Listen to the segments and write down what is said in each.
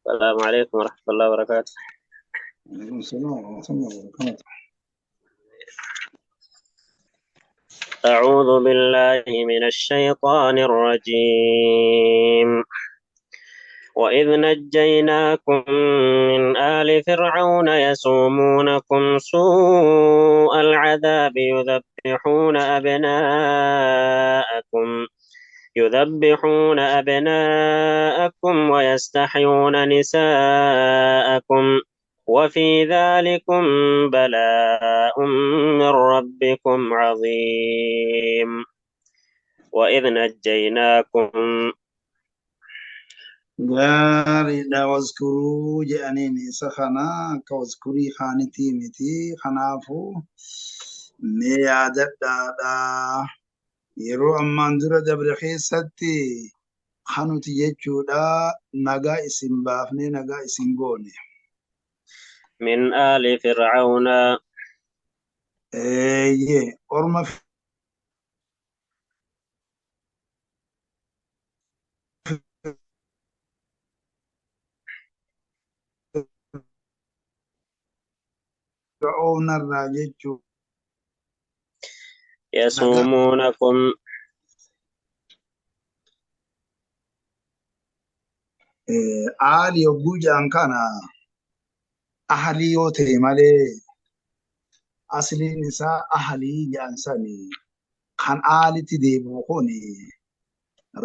السلام عليكم ورحمة الله وبركاته. عليكم السلام ورحمة الله وبركاته. أعوذ بالله من الشيطان الرجيم. وإذ نجيناكم من آل فرعون يسومونكم سوء العذاب يذبحون أبناءكم ويستحيون نساءكم وفي ذلكم بلاء من ربكم عظيم. وإذ نجيناكم Gaariidha. Wazkuruu jedhaniin isa kana akka wazkurii kaanitii miti. Kanaafuu mee yaadadhaadha. Yeroo ammaan dura dabre keessatti kanuti jechuudha nagaa isin baafnee nagaa isin goone. من آل فرعون Eeyyee, orma Fir'aawnarraa jechuudha. يسومونكم Aali yogguu jedhan kana ahalii yoo ta'e malee asliin isaa ahalii jedhan sani kan aalitti deebi'u kun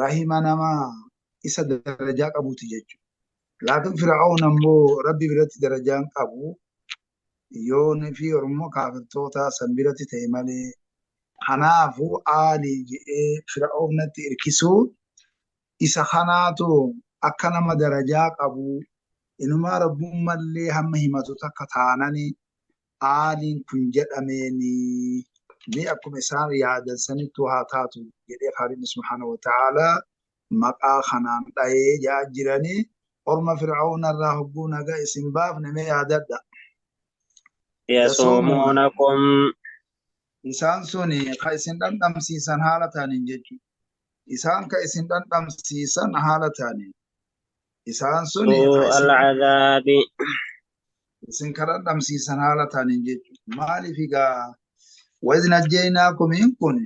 rahima nama isa darajaa qabuuti jechuudha. Laakiin Fir'aawn ammoo Rabbi biratti darajaan qabu yoon fi Oromoo kaafirtoota san biratti ta'e malee, kanaafuu aalii jedhee Fir'aawnatti hirkisuu isa kanaatu akka nama darajaa qabu inumaa rabbummallee hamma himatu takka taanani aaliin kun jedhameeni mee akkuma isaan yaadan sanittuu haa taatu jedhee Khaalinni subhaanahu wa ta'aalaa maqaa kanaan dhahee jaa jiranii orma Fir'aawna irraa hogguu nagaa isin baafne mee yaadadha. يسومونكم Isaan sun ka isin dhandhamsiisan haala ta'aniin jechuudha. Isaan ka isin dhandhamsiisan haala ta'aniin. Isaan sun سوء العذاب isin ka dhandhamsiisan haala ta'aniin jechuudha. Maaliif egaa وإذ نجيناكم kun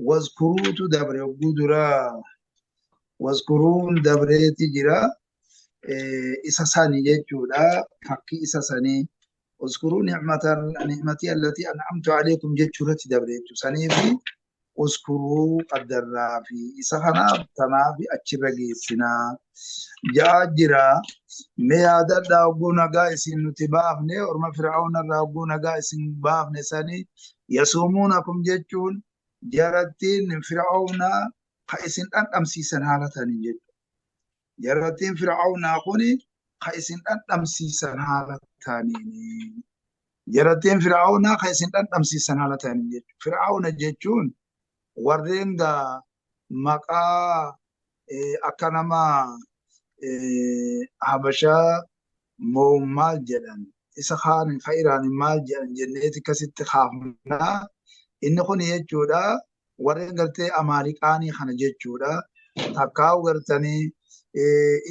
wazkuruutu dabre hogguu duraa wazkuruun dabreeti jira. Isa sani jechuudha. Fakkii isa sanii. Uzkuruu ni'matii allatii an'amtu alaykum jechuurratti dabre jechuudha. Saniifi uzkuruu qaddarraa fi isa kanaaf tanaaf achirra geessinaa. Ja'a jira. Mee yaadadhaa hogguu nagaa isin nuti baafne orma Fir'aawna irraa hogguu nagaa isin baafne sanii yasuumuunakum jechuun jarattiin Fir'aawna ka isin dhandhamsiisan haala ta'aniin jechuudha. Jarattiin Fir'aawnaa kuni ka isin dhandhamsiisan haala ta'aniini. Jarattiin Fir'aawnaa ka isin dhandhamsiisan haala ta'aniin jechuudha. Fir'aawna jechuun warreen gaa maqaa akka nama Habashaa moo maal jedhan isa kaan ka Iraan maal jedhan jenneeti akkasitti kaafnaa. Inni kun jechuudha warreen gartee Amaariqaanii kana jechuudha. Takkaa'u gartanii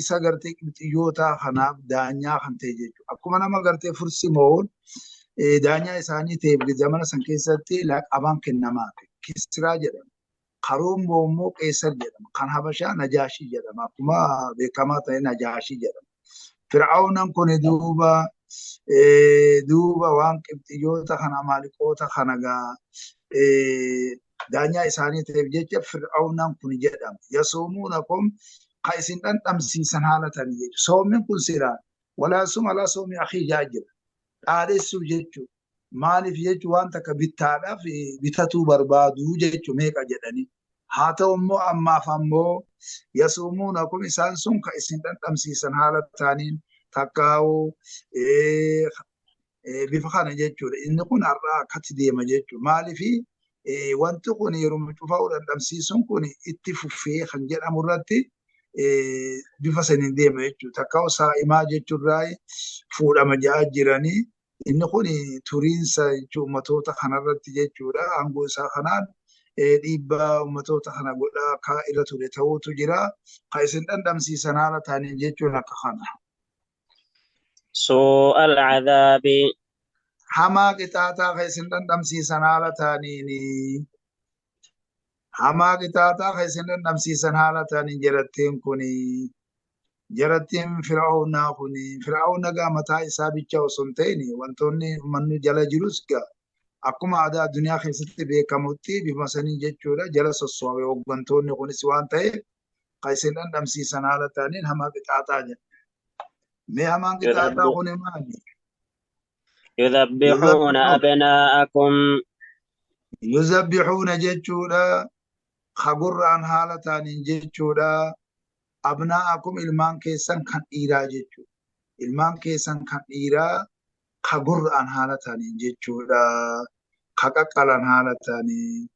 isa gartee qibxiyyoota kanaaf daanyaa kan ta'e jechuudha. Akkuma nama gartee fursi mo'uun daanyaa isaanii ta'eef zamana san keessatti laqabaan kennamaa Kisraa jedhama. Karoon immoo Qeesar jedhama. Kan Habashaa Najaashii jedhama. Akkuma beekamaa ta'e Najaashii jedhama. Fir'aawnan kun duuba waan qibxiyyoota kana Amaaliqoota kana gaa daanyaa isaanii ta'eef jecha Fir'aawnan kun jedhama. Yasuumuunakum ka isin dhandhamsiisan haala ta'anii jechuudha. Soomni kun seeraan walaa suma alaa soomii akii jaa jira. Dhaadhessuu jechuudha. Maaliif jechuun waan takka bittaadhaaf bitatuu barbaadu jechuudha meeqa jedhanii. Haa ta'u immoo ammaaf ammoo yasuumuunakum isaan sun ka isin dhandhamsiisan haala ta'aniin takkaa'uu bifa kana jechuudha. Inni kun har'aa akkatti deema jechuudha. Maaliif wanti kun yeroo cufaa dhandhamsiisuun kun itti fufee kan jedhamu irratti bifa saniin deema jechuudha. Takkaa'u saa'imaa jechuurraa fuudhama ja'a jiranii. Inni kun turiinsa uummatoota kanarratti jechuudha. Aangoo isaa kanaan dhiibbaa uummatoota kana godhaa akka irra ture ta'uutu jira. Kan isin dhandhamsiisan haala ta'aniin jechuun akka kana. سوء العذاب. Hamaa qixaaxaa ka isin dhandhamsiisan haala ta'aniini. Hamaa qixaaxaa ka isin dhandhamsiisan haala ta'aniin jarattiin kuni. Jarattiin Fir'aawnaa kuni. Fir'aawna gaa mataa isaa bicha osoo hin ta'in wantoonni manni jala jirus gaa akkuma aadaa addunyaa keessatti beekamutti bifa sanii jechuudha jala sosso'ame hooggantoonni kunis waan ta'eef ka isin dhandhamsiisan haala ta'aniin hamaa qixaaxaa jedha. Mee hamaan qixaaxaa kuni maali? يذبحون أبناءكم. Yuzabbixuuna jechuudha ka gurraan haala ta'aniin jechuudha. Abnaa'akum ilmaan keessan kan dhiiraa jechuudha. Ilmaan keessan kan dhiiraa ka gurraan haala ta'aniin jechuudha. Ka qaqqalan haala ta'aniin.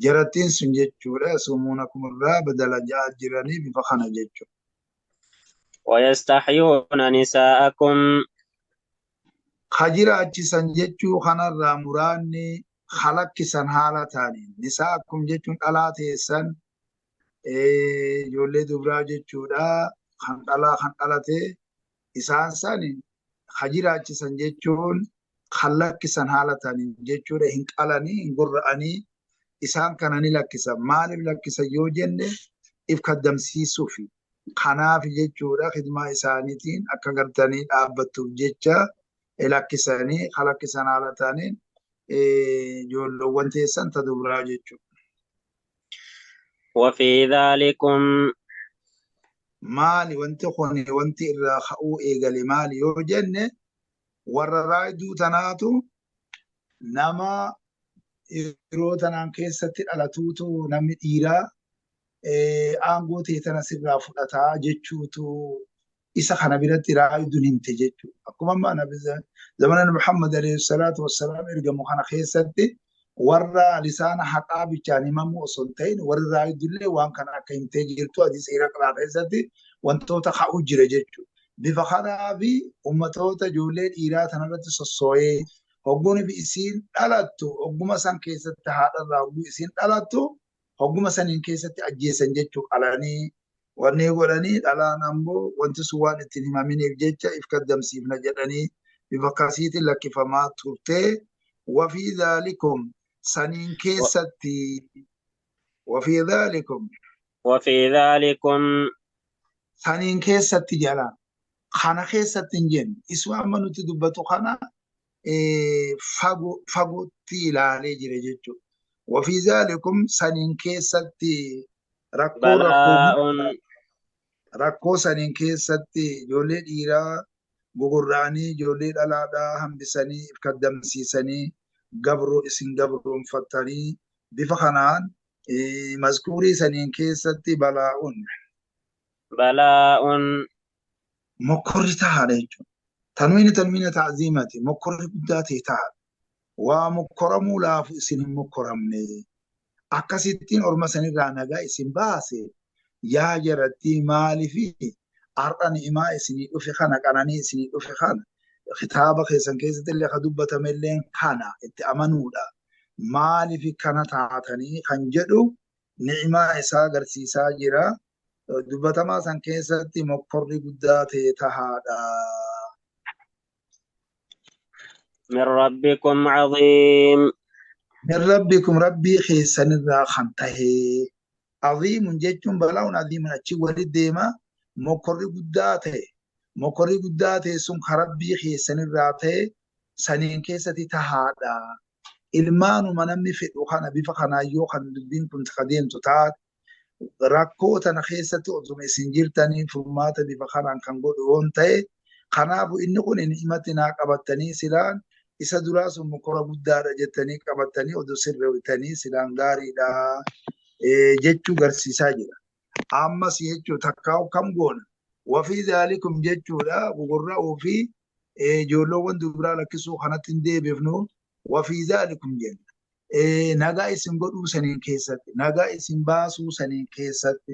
Jarattiin sun jechuudha. Sumuunakum irraa badala ja'a jiranii bifa kana jechuudha. ويستحيون نساءكم. Ka jiraachisan jechuu kanarraa muraanni halakkisan haala ta'aniin. Nisaa'akum jechuun dhalaa teessan ijoollee dubraa jechuudha. Kan dhalaa kan dhalate isaan sani ka jiraachisan jechuun kan lakkisan haala ta'aniin jechuudha. Hin qalanii hin gurra'anii isaan kana ni lakkisan. Maaliif lakkisan yoo jenne if kaddamsiisuufi. Kanaaf jechuudha khidmaa isaaniitiin akka gartanii dhaabbattuuf jecha lakkisanii halakkisan haala ta'aniin ijoolleewwan teessan ta dubraa jechuudha. وفي ذلكم Maali wanti kun wanti irraa ka'uu eegale maali yoo jenne warra raayiduu tanaatu nama yeroo tanaan keessatti dhalatuutu namni dhiiraa aangoo ta'e tana sirraa fudhataa jechuutu isa kana biratti raayiduun himte jechuudha. Akkuma amma zamana Muhammad alayhi salaatu wassalaam ergamu kana keessatti warra lisaana haqaa bichaan himamu osoo hin ta'in warri raayidullee waan kana akka himtee jirtu hadiisa Iraqaa keessatti wantoota ka'uu jira jechuudha. Bifa kanaa fi ummatoota ijoollee dhiiraa tanarratti sossoo'ee hogguun fi isiin dhalattu hogguma san keessatti haadharraa hogguu isiin dhalattu hogguma saniin keessatti ajjeesan jechuu qalanii wanni godhanii dhalaan ammoo wanti sun waan ittiin himaminiif jecha if kaddamsiifna jedhanii bifa akkasiitiin lakkifamaa turtee wafii dhaalikum saniin keessatti wafii dhaalikum وفي ذلكم saniin keessatti jala kana keessatti hin jenne isuma amma nuti dubbatu kana fagootti ilaalee jira jechuudha. Wafii dhaalikum saniin keessatti rakkoo بلاء rakkoo saniin keessatti ijoollee dhiiraa gugurraanii ijoollee dhalaadhaa hambisanii if kaddamsiisanii gabroo isin gabroonfattanii bifa kanaan mazkuurii saniin keessatti balaa'uun بلاء mokkorri tahaadha jechuudha. Tanwiini tanwiina ta'ziimati mokkorri guddaa ta'e tahaadha. Waa mokkoramuu laafu isin hin mokkoramne. Akkasittiin orma sanirraa nagaa isin baase yaa jarattii maaliifi har'a ni'imaa isinii dhufe kana qananii isinii dhufe kana kitaaba keessan keessatti illee ka dubbatame illee kana itti amanuudha. Maaliif kana taatanii kan jedhu ni'imaa isaa agarsiisaa jira. Dubbatamaa san keessatti mokkorri guddaa ta'e tahaadha. من ربكم عظيم. Min rabbikum rabbii keessanirraa kan tahe. Aziimun jechuun balaa'uun aziimun achi walitti deema mokkorri guddaa ta'e. Mokkorri guddaa ta'e sun kan rabbii keessanirraa ta'e saniin keessatti tahaadha. Ilmaanuma namni fedhu kana bifa kanaan yoo kan dubbiin kun deemtu taate rakkoo tana keessatti osuma isin jirtanii furmaata bifa kanaan kan godhu yoon ta'e kanaafu inni kun himatti naa qabattanii silaan isa duraa sun mokkora guddaadha jettanii qabattanii oduu sirreessitanii silaan gaariidha jechuu garsiisaa jira. Ammas jechuu takkaa kam goona wafii zaalikum jechuudha gugurra'uu fi ijoolleewwan dubaraa lakkisuu kanatti hin deebifnu wafii zaalikum jenna. Nagaa isin godhuu saniin keessatti nagaa isin baasuu saniin keessatti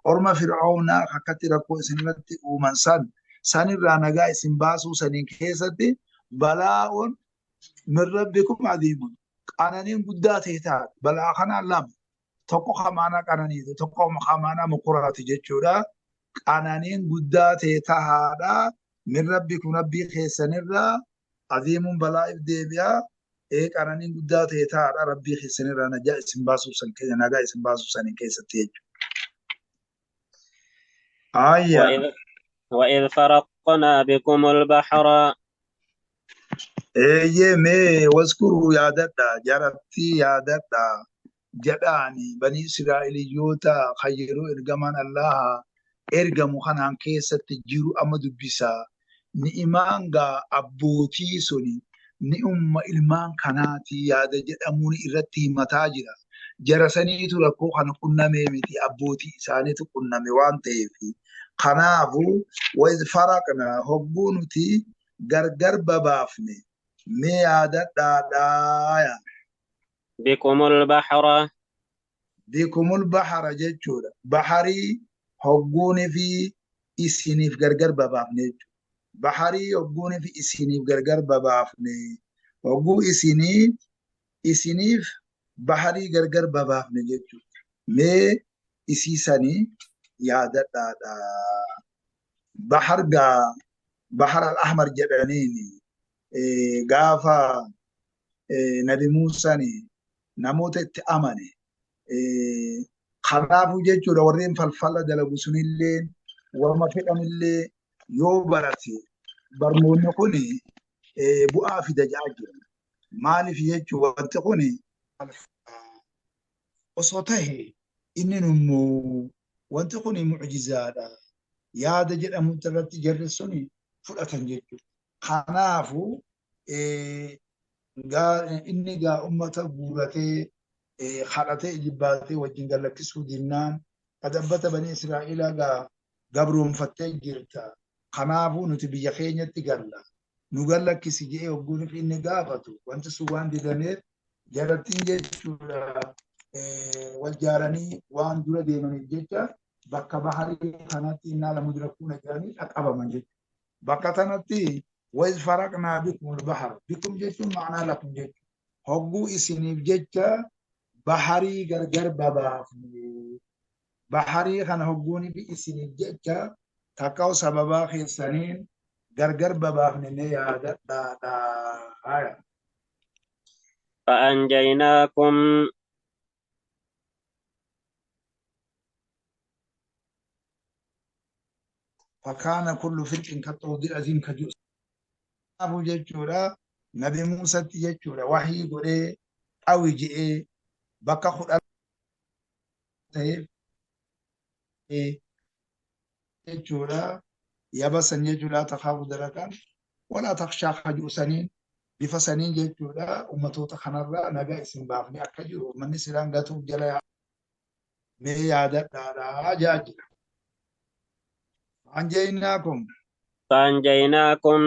orma fir'aawnaa akkatti rakkoo isinirratti uuman san sanirraa nagaa isin baasuu saniin keessatti balaa'uun min rabbikum aziimun qananiin guddaa ta'e taate balaa kanaan lama tokko kamaanaa qananiiti tokko kamaanaa mukuraati jechuudha. Qananiin guddaa ta'e tahaadha. Min rabbikum rabbii keessanirraa aziimuun balaa'if deebi'a. Ee qananiin guddaa ta'e taa'aadha rabbii keessanirraa najaa isin baasuuf san keessa nagaa isin baasuuf saniin keessatti jechuudha. Ayya. وإذ فرقنا بكم البحر Eeyyee mee waskuruu yaadadha jarattii yaadadha jedhaani banii Israa'eliyyoota kan yeroo ergamaan Allaha ergamu kanaan keessatti jiru amma dubbisaa. Ni'imaan gaa abbootii suni ni'umma ilmaan kanaatii yaada jedhamuun irratti himataa jira. Jara saniitu rakkoo kana qunnamee miti abbootii isaaniitu qunname waan ta'eef. Kanaafuu wayiz faraqna hogguu nuti gargar babaafne mee yaadadhaadhaaya. بكم البحر Bikumul bahara jechuudha. Baharii hogguunii fi isiniif gargar babaafne jechuudha. Baharii hogguunii fi isiniif gargar babaafne. Hogguu isiniif baharii gargar babaafne jechuudha. Mee isiisanii yaadadhaadha. Bahar gaa Bahar al-Ahmar jedhaniini gaafa Nabi Muusaan namoota itti amane kanaafuu jechuudha warreen falfala dalagu sunillee warma fedhanillee yoo barate barnoonni kun bu'aa fida jedhaa jira. Maaliif jechuun wanti kun osoo tahe inni immoo wanti kun mucjizaadha. Yaada jedhamu irratti jarri suni fudhatan jechuudha. Kanaafuu inni gaa ummata guuratee kadhatee ijibbaatee wajjin gallakkisuu dinnaan adabbata banii Israa'elaa gaa gabroonfattee jirta. Kanaafuu nuti biyya keenyatti galla. Nu gallakkisi jedhee hogguun inni gaafatu wanti sun waan didameef jarattiin jechuudha wal jaaranii waan dura deemaniif jecha bakka baharii kanatti innaa lamu dura kuuna jedhanii dhaqabaman jechuudha. Bakka kanatti wayiz faraqnaa bikumul bahar bikum jechuun ma'anaa lakum jechuudha. Hogguu isiniif jecha baharii gargar babaafne. Baharii kana hogguun isiniif jecha takka sababaa keessaniin gargar babaafne ne yaadadhaadha. فأنجيناكم فكان كل فرق كالطود العظيم كجوز. Abu jechuudha Nabi Muusatti jechuudha wahii godhee qawi je'ee bakka kudha ta'eef jechuudha yabasan jechuudha takaafu darakan walaa takshaa kajuu saniin bifa saniin jechuudha ummatoota kanarraa nagaa isin baafne akka jiru ummanni silaan gatuuf jala mee yaadadhaadhaa jaa jira. Anjeenaakum. فأنجيناكم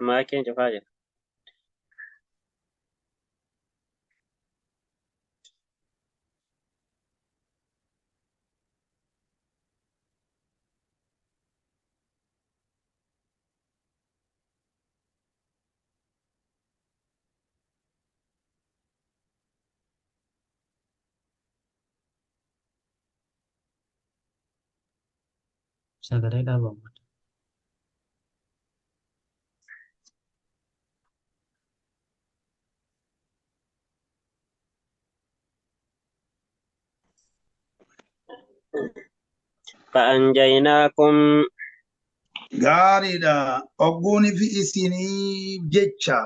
ما كان جفاجة Sagalee dhaabamu. فأنجيناكم Gaariidha. Ogguun fi isiniif jecha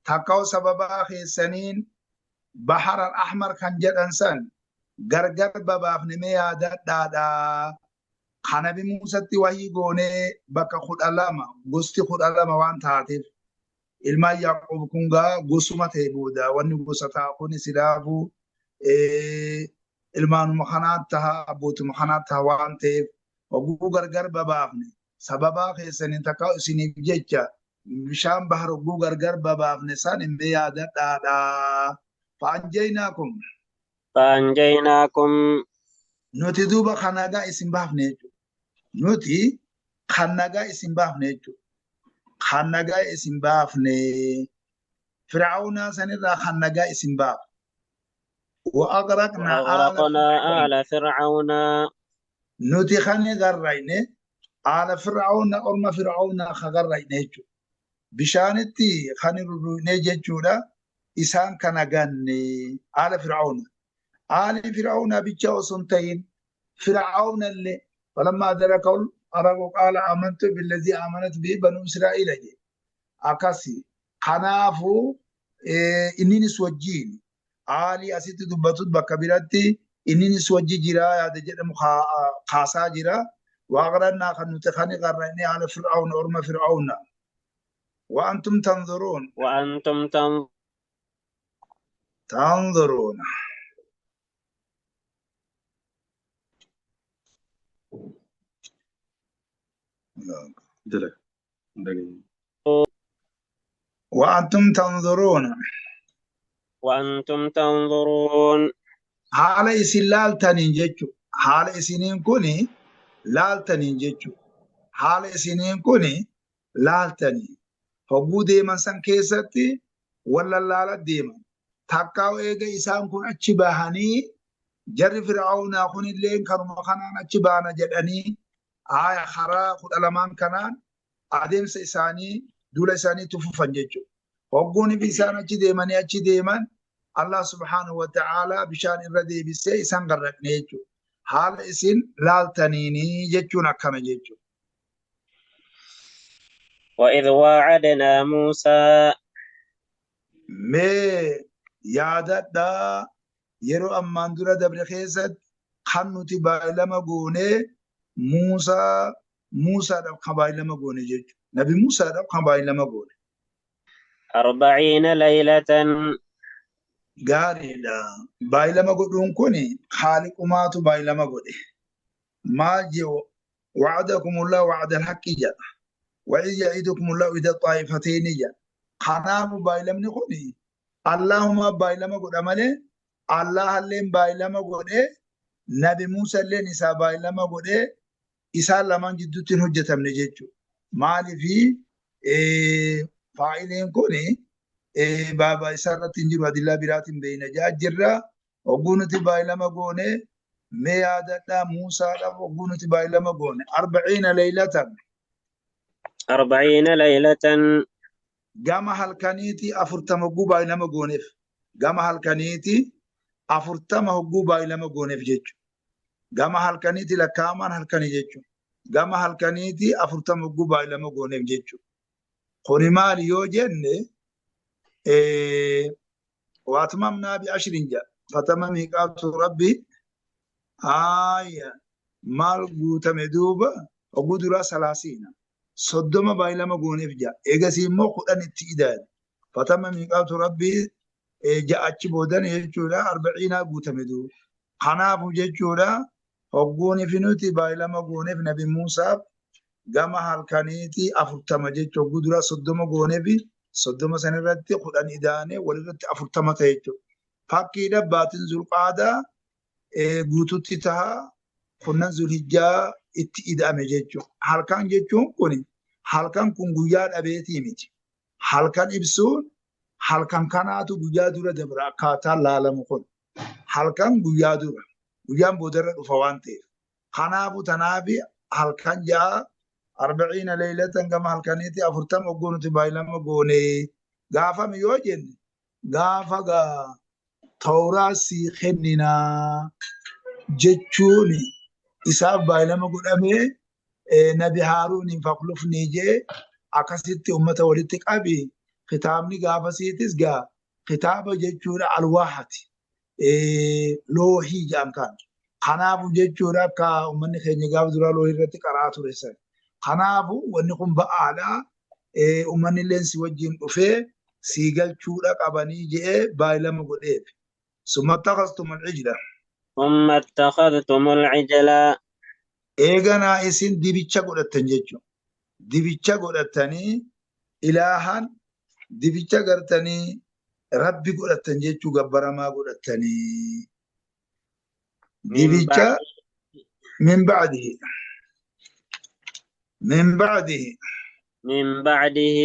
takka sababaa keessaniin Bahar al-Ahmar kan jedhan san gargar babaafne mee yaadadhaadha. Kan Nabi Muusatti wahii goonee bakka 12 gosti 12 waan taateef ilmaan Yaaqoob kun gaa gosuma ta'e booda wanni gosa ta'a kun silaafuu ilmaanuma kanaa taha abbootuma kanaa taha waan ta'eef hogguu gargar babaafne sababaa keessaniin takka isiniif jecha bishaan bahar hogguu gargar babaafne san hin yaadadhaadha. Fa'anjaynaakum. فأنجيناكم Nuti duuba kan nagaa isin baafne jechuudha. Nuti kan nagaa isin baafne jechuudha. Kan nagaa isin baafne. Fir'aawnaa sanirraa kan nagaa isin baafne. Wa'aqraqnaa aala وأغرقنا fir'aawna. آل فرعون. Nuti kan garrayne aala fir'aawna orma fir'aawnaa ka garrayne jechuudha. Bishaanitti kan rurruyne jechuudha. Isaan kana ganne aala fir'aawna. Aali fir'aawna bicha osoo hin ta'in fir'aawna illee falammaa adraka al-gharaqu qaala amantu billadhii amanat bihi banuu Israa'iila jedhe. Akkasi. Kanaafuu inninis wajjiin aalii asitti dubbatu bakka biratti inninis wajji jira yaada jedhamu kaasaa jira. Waaqrannaa kan nuti kan qarra'ine haala fir'aawna orma fir'aawna. Wa'antum tanzuruun. وأنتم تنظرون. Tanzuruun. Jala. Dhageenye. Wa'antum tanzuruun. وأنتم تنظرون. Haala isin laaltaniin jechuudha. Haala isiniin kuni laaltaniin jechuudha. Haala isiniin kuni laaltanii. Hogguu deeman san keessatti wallallaala deeman. Takkaa eega isaan kun achi bahanii jarri fir'aawnaa kunillee kanuma kanaan achi baana jedhanii haaya karaa 12 kanaan adeemsa isaanii duula isaanii itti fufan jechuudha. Hogguun fi isaan achi deemanii achi deeman Allah subhaanahu wa ta'ala bishaan irra deebisee isaan garraqne jechuudha. Haala isin laaltaniini jechuun akkana jechuudha. وإذ واعدنا موسى. Mee yaadadhaa yeroo ammaan dura dabre keessatti kan nuti baay'ilama goone Muusaa Muusaadhaaf kan baay'ilama goone jechuudha. Nabi Muusaadhaaf kan baay'ilama goone. 40 ليلة. Gaariidha. Baay'ilama godhuun kun haaliqumaatu baay'ilama godhe. Maal jedhu wa'adakumullahu wa'adal haqqi jedha. Wa'iz ya'idukumullahu ida xaa'ifatayni jedha. Kanaafuu baay'ilamni kun Allahuma baay'ilama godha malee Allahalleen baay'ilama godhee Nabi Muusaalleen isaa baay'ilama godhee isaan lamaan jidduutti hin hojjetamne jechuudha. Maaliifi faa'ileen kun baaba isaa irratti hin jiru adillaa biraatiin beeyna jaa jirra. Hogguu nuti baay'ilama goone mee yaadadhaa Muusaadhaaf hogguu nuti baay'ilama goone 40 leeylatan. 40 ليلة. Gama halkaniiti 40 hogguu baay'ilama gooneef. Gama halkaniiti 40 hogguu baay'ilama gooneef jechuudha. Gama halkaniiti lakkaa'amaan halkanii jechuudha. Gama halkaniiti 40 hogguu baay'ilama gooneef jechuudha. Kuni maali yoo jenne waatumamnaa bi ashrin jedha. Fatama miiqaatu rabbi aaya maal guutame duuba hogguu duraa 30 30 baay'ilama gooneef jedha. Eegasii immoo 10 itti idaane. Fatama miiqaatu rabbi ja'a achi boodan jechuudha 40 guutame duuba. Kanaafuu jechuudha hogguun fi nuti baay'ilama gooneef Nabi Muusaaf gama halkaniiti 40 jechuudha. Hogguu duraa 30 gooneef 30 sanirratti 10 idaane walirratti 40 ta'e jechuudha. Fakkiidha baatiin Zulqaadaa guututti ta'a kunnan Zulhijjaa itti ida'ame jechuudha. Halkan jechuun kun halkan kun guyyaa dhabeetii miti. Halkan ibsuun halkan kanaatu guyyaa dura dabra akkaataan laalamu kun. Halkan guyyaa dura guyyaan boodarra dhufa waan ta'eef. Kanaafuu tanaafi halkan ja'a 40 leeylatan gama halkaniitti 40 hogguu nuti baay'ilama goone gaafami yoo jenne gaafa gaa tawraa sii kenninaa jechuun isaaf baay'ilama godhamee Nabi Haaruuniin faklufnii jee akkasitti uummata walitti qabi kitaabni gaafasiitis gaa kitaaba jechuudha alwaahati loohii jedhan kan. Kanaafuu jechuudha akka uummanni keenya gaafa duraa loohii irratti qaraa ture san. Kanaafuu wanni kun ba'aadha. Uummanni illee si wajjin dhufee si galchuudha qabanii je'ee baay'ilama godheef. Summa ittakhadhtumul ijla. ثم اتخذتم العجل. Eeganaa isin dibicha godhattan jechuudha. Dibicha godhattanii ilaahan dibicha gartanii rabbi godhattan jechuu gabbaramaa godhattanii. من Dibicha بعد min ba'dihi. Min ba'dihi. من بعده.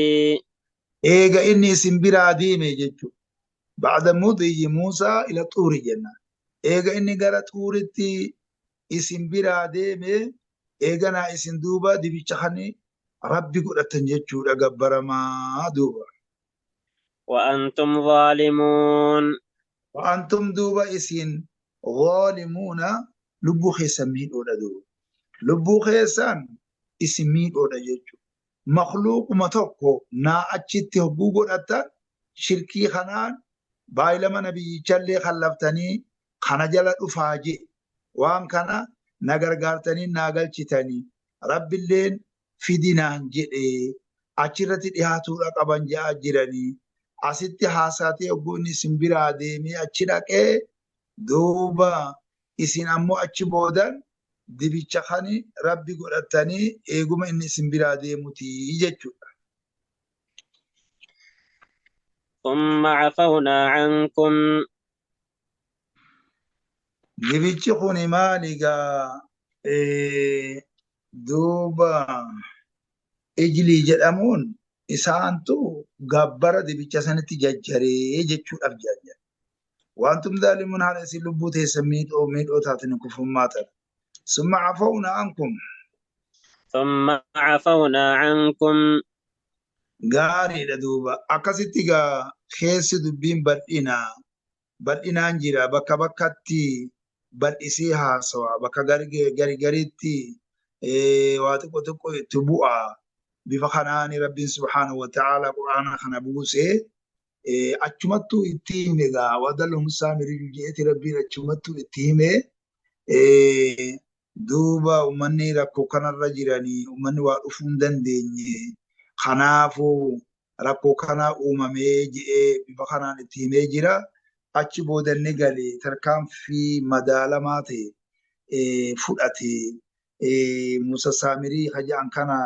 Eega inni isin biraa deeme jechuudha. Ba'da mudiyyi Muusaa ila xuuri jenna. Eega inni gara xuuritti isin biraa deeme eeganaa isin duuba dibicha kan rabbi godhatan jechuudha gabbaramaa duuba. وأنتم ظالمون. Wa'antum duuba isin zaalimuuna lubbuu keessan miidhoodha duuba. Lubbuu keessan isin miidhoodha jechuudha. Makluuquma tokko naa achitti hogguu godhatan shirkii kanaan baay'ilama nabiyyichallee kallaftanii kana jala dhufaa je waan kana na gargaartanii naa galchitanii rabbilleen fidinaan jedhee achirratti dhiyaatuudha qaban je'aa jiranii asitti haasaatee hogguu inni isin biraa deemee achi dhaqee duuba isin ammoo achi boodan dibicha kan rabbi godhatanii eeguma inni isin biraa deemuti jechuudha. ثم عفونا عنكم. Dibichi kun maali gaa duuba ijlii jedhamuun isaantu gabbara dibicha sanitti jajjaree jechuudhaaf jajjare. Wantum zaalimuun haala isin lubbuu teessan miidhoo miidhoo taatanii kufrummaa ta'an. Summa cafawna ankum. ثم عفونا عنكم. Gaariidha duuba. Akkasitti gaa keessi dubbiin bal'inaa. Bal'inaan jira bakka bakkatti bal'isee haasawa bakka gari garitti waa xiqqoo xiqqoo itti bu'a. Bifa kanaan rabbiin subhaanahu wa ta'ala quraana kana buusee achumattuu itti hime gaa wadallahum saamiriyyuu je'eeti rabbiin achumattuu itti hime duuba uummanni rakkoo kanarra jiranii uummanni waa dhufuu hin dandeenye kanaafuu rakkoo kana uumamee je'ee bifa kanaan itti himee jira. Achi booda inni galee tarkaanfii madaalamaa ta'e fudhate Musa Saamirii haja'an kana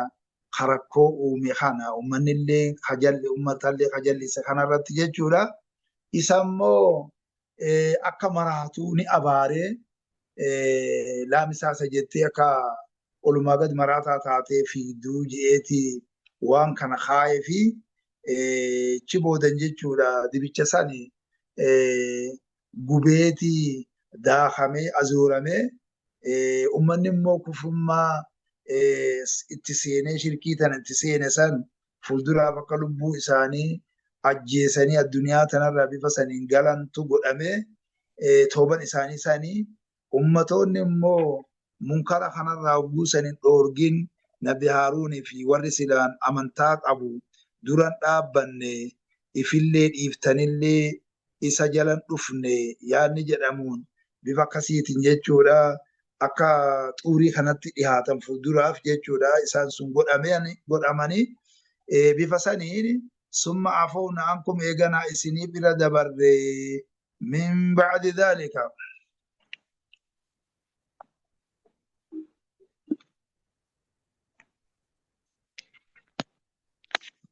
rakkoo uume kana uummanni illee kajalli uummatallee kajallise kanarratti jechuudha. Isa immoo akka maraatuu ni abaaree laamisaasa jettee akka olumaa gad maraataa taatee fiigduu je'eeti waan kana kaayee fi achi boodan jechuudha dibicha sani gubeeti daakamee azuuramee uummanni immoo kufummaa itti seenee shirkii tana itti seene san fuulduraaf akka lubbuu isaanii ajjeesanii addunyaa tanarraa bifa saniin galantu godhamee tooban isaanii sanii ummatoonni immoo munkara kanarraa hogguu saniin dhoorgin Nabi Haaruunii fi warri silaan amantaa qabu duran dhaabbanne ifillee dhiiftanillee isa jalan dhufne yaadni jedhamuun bifa akkasiitiin jechuudha. Akka xuurii kanatti dhihaatan fuulduraaf jechuudha. Isaan sun godhamanii bifa saniin summa afawna ankum eeganaa isinii bira dabarre min ba'di dhaalika.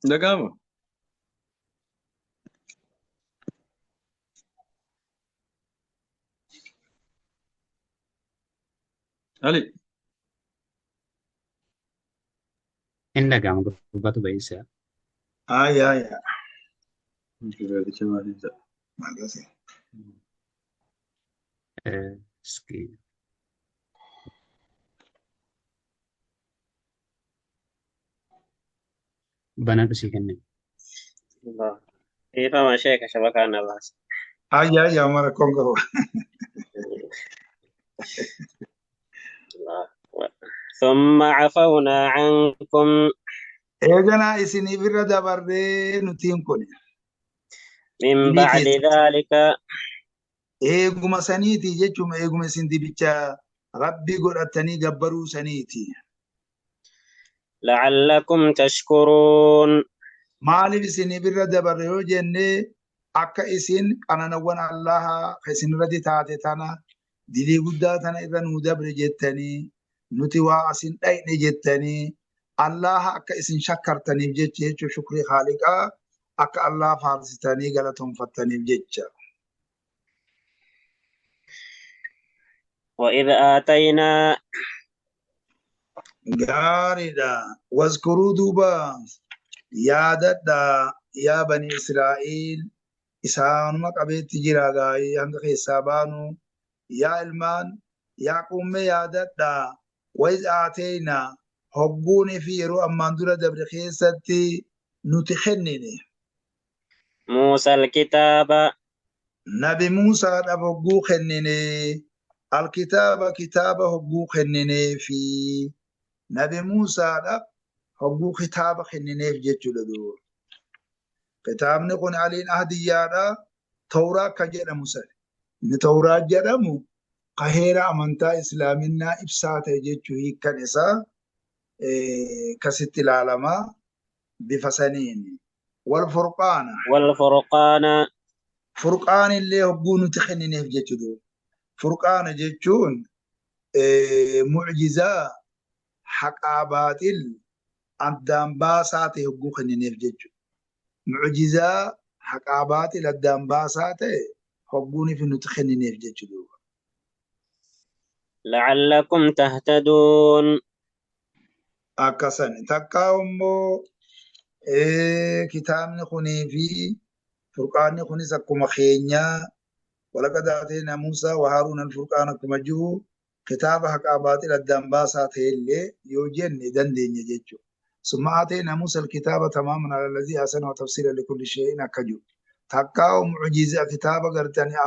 Dhaga'ama? Ali. Hin dhaga'ama gurbatu ba'iisa. Aya aya. Gurbaaticha maaliif ta'a? Akkasii. Iski banadhu sii kenne. الله كيف ما شيك شبكة الناس. Aya aya mara kongo. الله ثم عفونا عنكم. Eeganaa isinii bira dabarree nutiin kun. من Dilii بعد teessan. ذلك. Eeguma saniiti jechuun eeguma isin dibicha rabbi godhatanii gabbaruu saniiti. لعلكم تشكرون. Maaliif isinii bira dabarre yoo jenne akka isin qananawwan Allaha ka isin irratti taate tana dilii guddaa tana irra nuu dabre jettanii nuti waa asin dhayne jettanii Allaha akka isin shakkartaniif jecha jechuun shukrii haaliqaa akka Allah faarsitanii galatoonfattaniif jecha. وإذ آتينا Gaariidha. Wazkuruu duuba yaadadha yaa bani Israa'iil isaanuma qabeetti jira gaa'ii hanga keessaa baanu yaa ilmaan yaa quummee yaadadha wayiz aateena hogguunii fi yeroo ammaan dura dabre keessatti nuti kennine. موسى الكتاب Nabi Muusaadhaaf hogguu kennine alkitaaba kitaaba hogguu kenninee fi Nabi Muusaadhaaf hogguu kitaaba kennineef jechuudha duuba. Kitaabni kun aliin ahdiyyaadha. Tawraa kan jedhamu sana. Inni Tawraa jedhamu ka heera amantaa Islaaminaa ibsaa ta'e jechuu hiikkan isaa kasitti ilaalamaa bifa saniin. Wal furqaana. والفرقان Furqaan illee hogguu nuti kennineef jechuudha. Furqaana jechuun mucjizaa haqaa baaxil addaan baasaa ta'e hogguu kennineef jechuudha. Mucjizaa haqaa baaxil addaan baasaa ta'e hogguuniif nuti kennineef jechuudha. لعلكم تهتدون Akkasan takkaa immoo kitaabni kunii fi furqaanni kunis akkuma keenyaa walaqad aateenaa Muusaa wa Haaruuna al-furqaan akkuma jiru kitaaba haqaa baaxil addaan baasaa ta'ellee yoo jenne dandeenya jechuudha. Summa aateenaa Muusaa al-kitaaba tamaaman ala allazii ahsana wa tafsiila likulli shay'in akka jiru. Takkaa mucjizaa kitaaba gartanii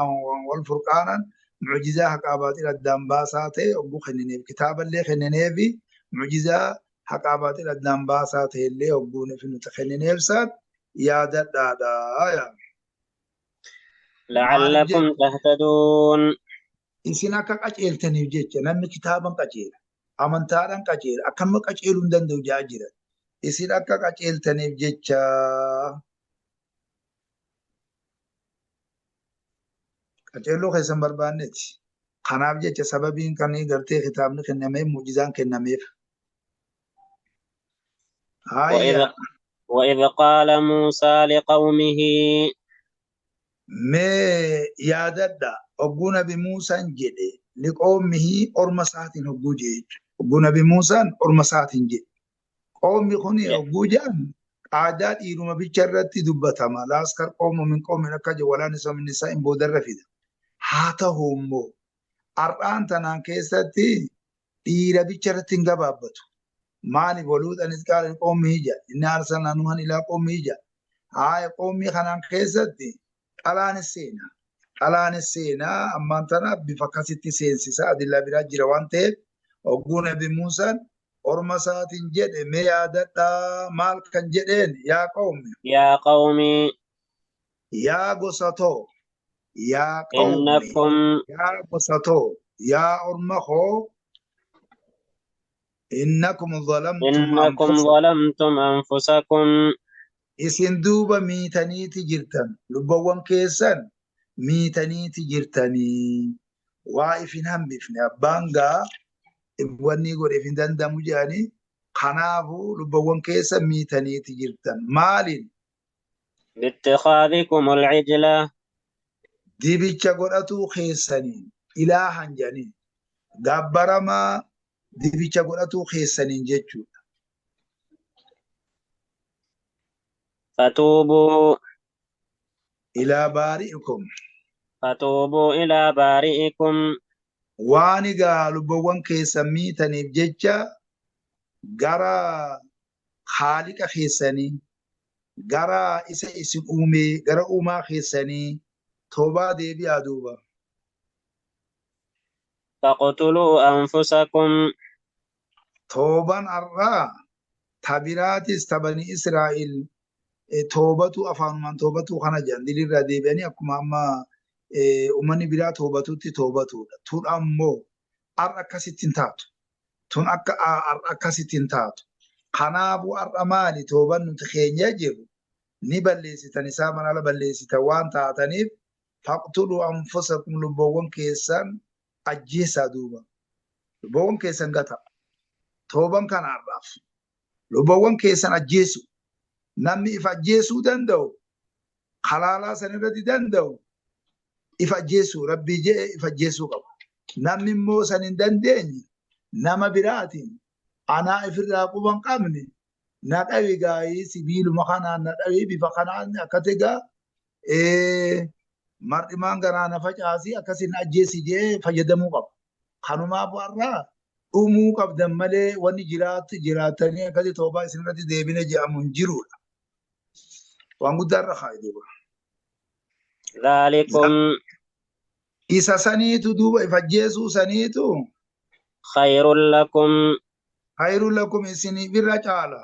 wal furqaanan mucjizaa haqaa baaxil addaan baasaa ta'e hogguu kennineef kitaaballee kennineefi mucjizaa haqaa baaxil addaan baasaa ta'ellee hogguuniif nuti kennineef saan yaadadhaadha. Maaliif لعلكم jecha تهتدون isin akka qaceeltaniif jecha namni kitaaban qaceela amantaadhaan qaceela akkanuma qaceeluu hin danda'u jaa jira. Isin akka qaceeltaniif jecha qaceelloo keessan barbaanneeti. Kanaaf jecha sababiin kan gartee kitaabni kennameef mucjizaan kennameef. وإذ Haayya وإذ قال موسى لقومه mee yaadadha hogguu nabi Muusaan jedhe liqoomihi orma isaatiin hogguu jedhe jechuudha. Hogguu nabi Muusaan orma isaatiin jedhe. Qoomni kun hogguu jedhan aadaa dhiiruma bicha irratti dubbatama. Laaskar qoomu min qoomin akka jedhu walaan isa min isaa hin boodarra fida. Haa ta'u immoo har'aan tanaan keessatti dhiira bicha irratti hin gabaabbatu. Maaliif waluudhanis qaala qoomni ija inni arsalnaa nuhan ilaa qoomni ija. Haaya qoomni kanaan keessatti dhalaanis seena. Dhalaanis seenaa ammaan tana bifa akkasitti seensisa adillaa biraa jira waan ta'eef hogguu nabi Muusaan orma isaatiin jedhe mee yaadadhaa maal kan jedheen yaa qoomi يا قوم yaa gosa too yaa qawmi إنكم yaa gosa too yaa orma koo innakum zalamtum إنكم anfusakum ظلمتم أنفسكم isin duuba miitaniiti jirtan lubbawwan keessan miitaniiti jirtanii waa ifin hambifne abbaan gaa wanni godhe ifin danda'amu jedhanii kanaafuu lubbawwan keessan miitaniiti jirtan maaliin باتخاذكم العجلة dibicha godhatuu keessaniin ilaahan jedhanii gabbaramaa dibicha godhatuu keessaniin jechuudha. فتوبوا Ilaa baari'ikum فتوبوا إلى بارئكم waan egaa lubbawwan keessan miitaniif jecha gara haaliqa keessanii gara isa isin uume gara uumaa keessanii toobaa deebi'aa duuba. فاقتلوا أنفسكم Toobaan har'aa tabiraatis tabani Israa'el toobatu afaanumaan toobatu kana jedhan dilirraa deebi'anii akkuma amma uummanni biraa toobatutti toobatudha. Tun ammoo har'a akkasitti hin taatu. Tun akka har'a akkasitti hin taatu. Kanaafuu har'a maali tooban nuti keenya jirru ni balleessitan isaa mana ala balleessitan waan taataniif faqtuluu anfusakum lubboowwan keessan ajjeesaa duuba. Lubboowwan keessan gata. Tooban kana har'aaf. Lubboowwan keessan ajjeesu. Namni if ajjeesuu danda'u halaalaa san irratti danda'u if ajjeesuu rabbii jedhe if ajjeesuu qaba. Namni immoo san hin dandeenye nama biraatiin Anaa ifirraa quba hin qabne na dhawi gaayii sibiiluma kanaan na dhawi bifa kanaan akkati gaa mar'imaan garaa na facaasii akkasiin ajjeesi jee fayyadamuu qaba. Kanumaaf har'aa dhumuu qabdan malee wanni jiraatti jiraatanii akkasi toobaa isinirratti deebine jedhamu hin jirudha. Waan guddaa irra kaa'i duuba. ذلكم Isa saniitu duuba if ajjeesuu saniitu خير لكم khayru lakum isiniif irra caala.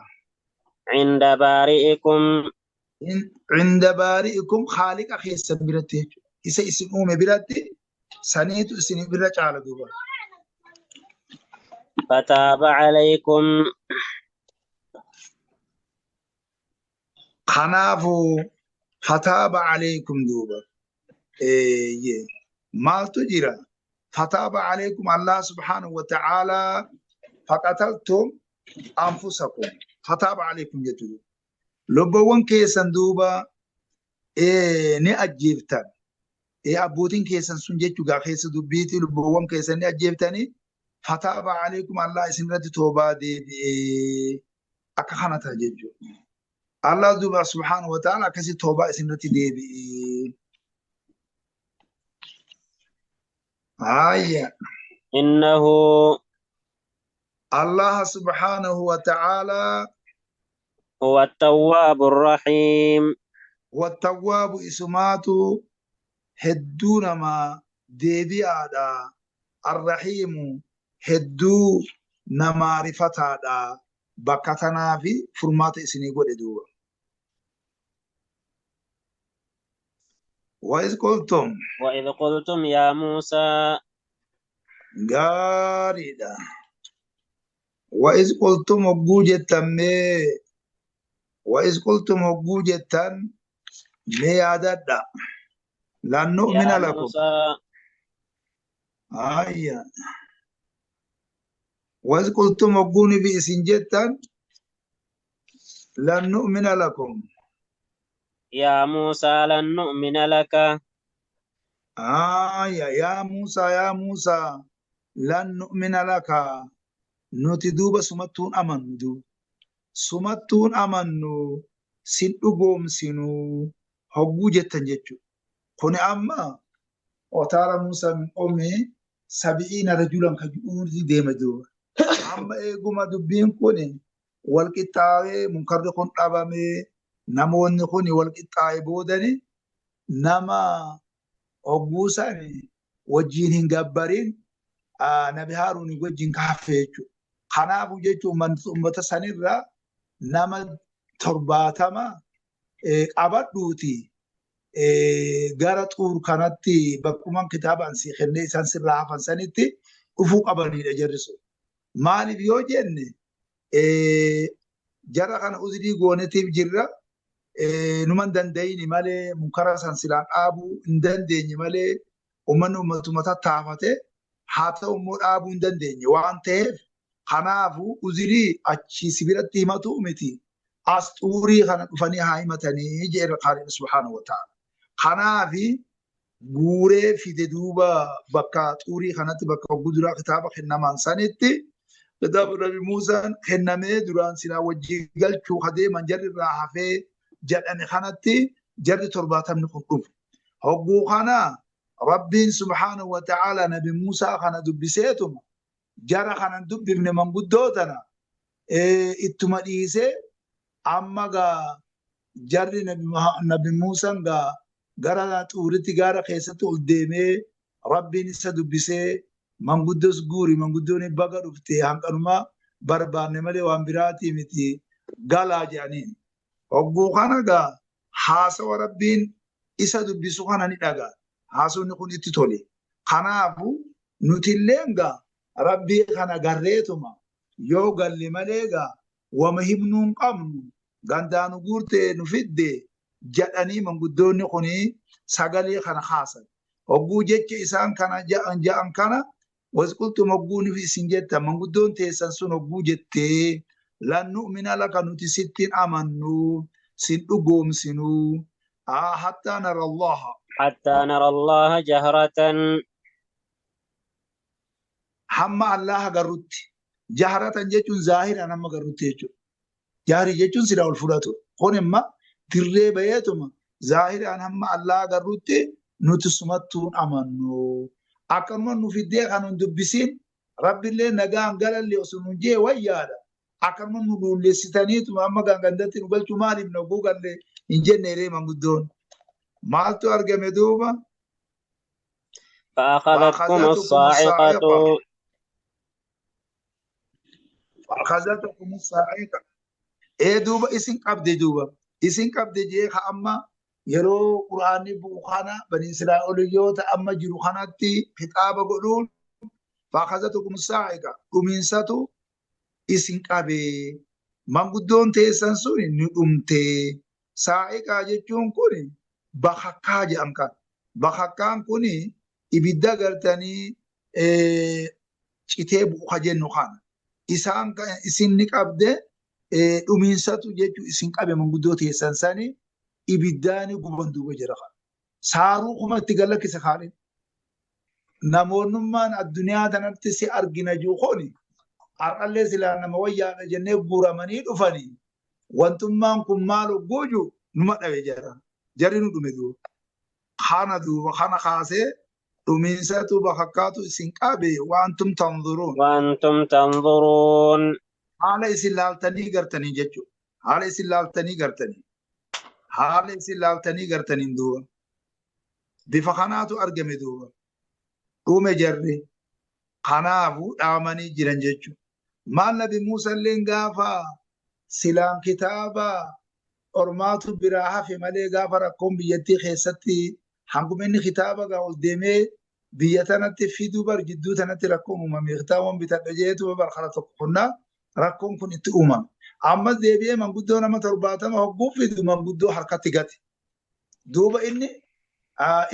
عند بارئكم Inda baari'ikum khaaliqa keessan biratti jechuudha. Isa isin uume biratti saniitu isiniif irra caala duuba. فتاب عليكم Kanaafuu fataaba alaykum duuba. Eeyyee. Maaltu jira? Fataaba alaykum Allah subhaanahu wa ta'ala faqataltum anfusakum. Fataaba alaykum jechuudha. Lubbuuwwan keessan duuba ni ajjeeftan. Abbootiin keessan sun jechuudha keessa dubbiiti lubbuuwwan keessan ni ajjeeftanii fataaba alaykum Allah isinirratti toobaa deebi'ee akka kana ta'a jechuudha. Allah duuba subhaanahu wa ta'ala akkasii toobaa isinirratti deebi'ee. Haayya. إنه Allah subhaanahu wa ta'ala هو التواب الرحيم wattawwaabu isumaatu hedduu namaa deebi'aadha. Arrahiimu hedduu namaa rifataadha. Bakka tanaa fi furmaata isinii godhe duuba. Wa iz qultum وإذ قلتم يا موسى gaariidha. Wa iz qultum hogguu jettan mee wa iz qultum hogguu jettan mee yaadadha. Lan يا nu'mina lakum. موسى Ayya. Wa iz qultum hogguu ni fi isin jettan lan nu'mina lakum. يا موسى لن نؤمن لك Ayya yaa Muusaa yaa Muusaa lan nu'mina laka. Nuti duuba sumattuun amannu duuba. Sumattuun amannu sin dhugoomsinu hogguu jettan jechuudha. Kuni amma otaara Muusaa min qomee sabi'iina rajulan ka jedhuuti deema duuba. Amma eeguma dubbiin kun wal qixxaawee munkarri kun dhabamee namoonni kun wal qixxaawee boodani nama hogguu san wajjin hin gabbarin nabi Haaruun wajjin kaaffee jechuudha. Kanaafuu jechuun uummata sanirraa nama 70 qabadhuuti gara xuur kanatti bakkumaan kitaabaan si kennee isaan sirraa hafan sanitti dhufuu qabanidha jarri sun. Maaliif yoo jenne jara kana uzrii goonetiif jirra numan danda'ini malee munkara san silaan dhaabuu hin dandeenye malee uummanni uummatuma tattaafate haa ta'u immoo dhaabuu hin dandeenye waan ta'eef kanaafuu uzrii achi si biratti himatu miti as xuurii kana dhufanii haa himatanii jedhe Khaliq subhaanahu wa ta'ala. Kanaafi guuree fide duuba bakka xuurii kanatti bakka guduraa kitaaba kennaman sanitti kitaaba Nabi Muusaan kennamee duraan silaa wajjin galchuu adeeman jarri irraa hafee jedhame kanatti jarri 70 kun dhufu. Hogguu kana Rabbiin subhaanahu wa ta'ala Nabi Muusaa kana dubbiseetuma jara kanan dubbifne manguddoo tana ittuma dhiisee amma gaa jarri Nabi Muusaan gaa gara xuuritti gaara keessatti ol deemee Rabbiin isa dubbisee manguddoos guuri manguddoon baga dhufte hanqanuma barbaanne malee waan biraatii miti galaa jedhaniin. Hogguu kana gaa haasawa Rabbiin isa dubbisu kana ni dhagaa. Haasawni kun itti tole. Kanaafuu nutilleen gaa Rabbii kana garreetuma yoo galle malee gaa wama himnuu hin qabnu gandaa nu guurtee nu fidde jedhanii manguddoonni kuni sagalee kana haasan. Hogguu jecha isaan kana ja'an kana wasqultum hogguu nufi isin jettan manguddoon teessan sun hogguu jettee lan nu'mina laka nuti sittiin amannu sin dhugoomsinu hattaa nara Allaha. حتى نرى الله جهرة Hamma Allah agarrutti. Jaharatan jechuun zaahiraan amma garrutti jechuudha. Jahrii jechuun silaa ol fudhatu. Kun imma dirree baheetuma zaahiraan hamma Allaa agarrutti nuti sumattuun amannu. Akkanuma nu fiddee kan hin dubbisiin Rabbillee nagaan galalli osoo nun jee wayyaadha. Akkanuma nu duullessitaniituma amma gandatti nu galchuu maaliif nu guugalle hin jenne ree manguddoon. Maaltu argame duuba? فأخذتكم فأخذتكم الصاعقة الصاعقة. فأخذتكم الصاعقة. Ee duuba isin qabde duuba. Isin qabde jee ka amma yeroo Qur'aanni bu'u kana bani Israa'eliyoota amma jiru kanatti kitaaba godhuun فأخذتكم الصاعقة dhumiinsatu isin qabe. Manguddoon teessan sun ni dhumte. Saa'iqaa jechuun kun bakakkaa jedhan kan. Bakakkaan kun ibidda galtanii citee bu'u ka jennu kana. Isaan isin ni qabde dhumiinsatu jechuun isin qabe manguddoo teessan sani ibiddaani guban duuba jira kana. Saaruu kuma itti galakkise kaaliin. Namoonnummaan addunyaa tanatti si argina jiru kuni har'allee silaa nama wayyaadha jennee guuramanii dhufanii wantummaan kun maal hogguu numa dhabe jara. Jarri nu dhume duuba. Kana duuba kana kaasee dhumiinsatu bakakkaatu isin qabe waantum tanzuruun. وأنتم تنظرون. Haala isin laaltanii gartanii jechuudha. Haala isin laaltanii gartanii. Haala isin laaltanii gartaniin duuba. Bifa kanaatu argame duuba. Dhume jarri. Kanaafuu dhaamanii jiran jechuudha. Maal Nabi Muusaallee gaafa silaan kitaaba ormaatu biraa hafe malee gaafa rakkoon biyyattii keessatti hanguma inni kitaaba gaa ol deemee biyya tanatti fiduu bar jidduu tanatti rakkoon uumame. Kitaabaan bitadha jeetu bar kara tokko kunnaa rakkoon kun itti uumame. Ammas deebi'ee manguddoo nama 70 hogguu fidu manguddoo harkatti gate. Duuba inni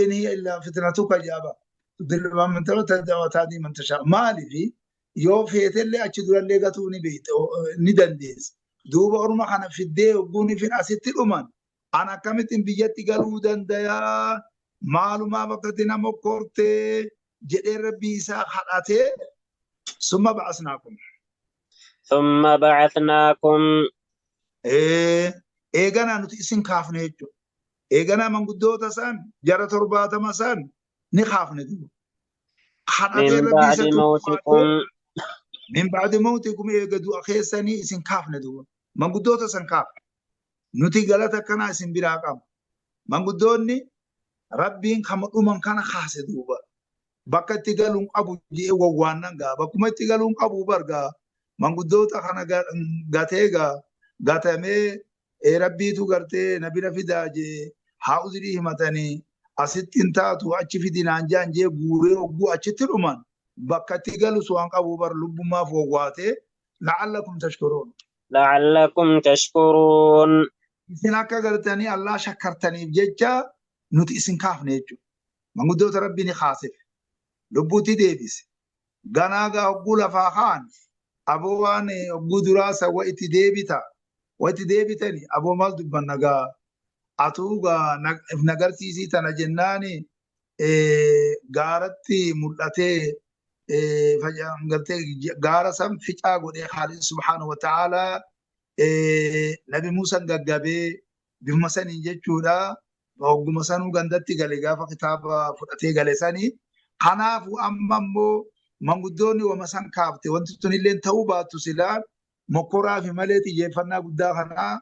in hiya illaa fitnatuka jaaba. Tudillu man tashaa wa tahdii man tashaa. Maaliifi yoo feetellee achi durallee gatuu ni beekte ni dandeessa. Duuba orma kana fiddee hogguun ifin asitti dhuman an akkamittiin biyyatti galuu dandayaa maalumaaf akkatti nama kortee jedhee rabbii isaa kadhatee summa ba'asnaakum. ثم بعثناكم. Eeganaa nuti isin kaafne jechuudha. Eeganaa manguddoota isaan jara 70 isaan ni kaafne duuba. Kadhatee من rabbii بعد isatti موتكم. min ba'di mawtikum eega du'a keessanii isin kaafne duuba. Manguddoota san kaafne. Nuti galata akkanaa isin biraa qabna. Manguddoonni rabbiin kama dhuman kana kaase duuba. Bakka itti galuun qabu jedhee wawwaannan gaa. Bakkuma itti galuun qabu bargaa. Manguddoota kana gatee gaa gatamee rabbiitu gartee na bira fidaa jee haa uzrii himatanii asitti hin taatu achi fidinaan jaan jee guuree hogguu achitti dhuman bakka itti galu waan qabu bar lubbummaaf wawwaatee la'allakum tashkuruun. لعلكم تشكرون. Isin akka gartanii Allah shakkartaniif jecha nuti isin kaafne jechuudha. Manguddoota rabbi ni kaasef. Lubbuutti deebise. Ganaa gaa hogguu lafaa kaan aboo waan hogguu duraa san wa itti deebita. Wa itti deebitani aboo maal dubbanna gaa atuu gaa if nagarsiisii tana jennaani gaaratti mul'atee gartee gaara san ficaa godhee Khaalid subhaanahu wa ta'aalaa Nabi Muusaan gaggabee bifuma saniin jechuudha. Hogguma sanuu gandatti gale gaafa kitaaba fudhatee gale sanii. Kanaafuu amma immoo manguddoonni wama san kaafte wanti tun illee ta'uu baattu silaa mokkoraa fi malee xiyyeeffannaa guddaa kanaa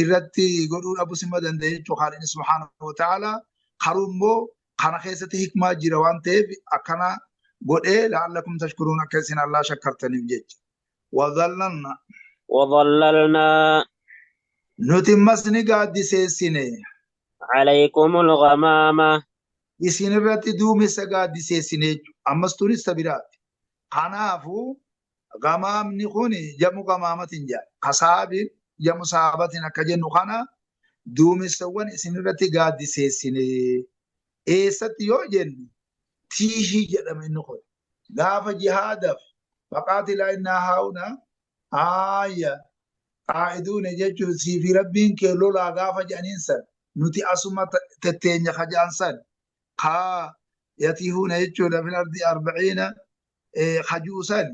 irratti godhuu dhabus ima danda'e jechuudha. Khaalid subhaanahu wa ta'aalaa karuu immoo kana keessatti hikmaa jira waan ta'eef akkana godhee la'allakum tashkuruun akka isin Allah shakkartaniif jecha. Wadhallanna. وظللنا Nuti ammas ni gaaddiseessine. عليكم الغمامة. Isin irratti duumessa gaaddiseessine jechuudha. Ammas tunis tabiraati. Kanaafuu gamaamni kun jamu gamaamatiin jedha. Kasaabiin jamu saabatiin akka jennu kana duumessawwan isin irratti gaaddiseessine. Eessatti yoo jenne tiishii jedhama inni kun. Gaafa jihaadaaf faqaatilaa innaa haa'una haaya qaa'iduuna jechuun siifi rabbiin kee lolaa gaafa jedhaniin san nuti asuma tetteenya kajaan san kaa yatiihuuna jechuudha fil ardi 40 kajuu san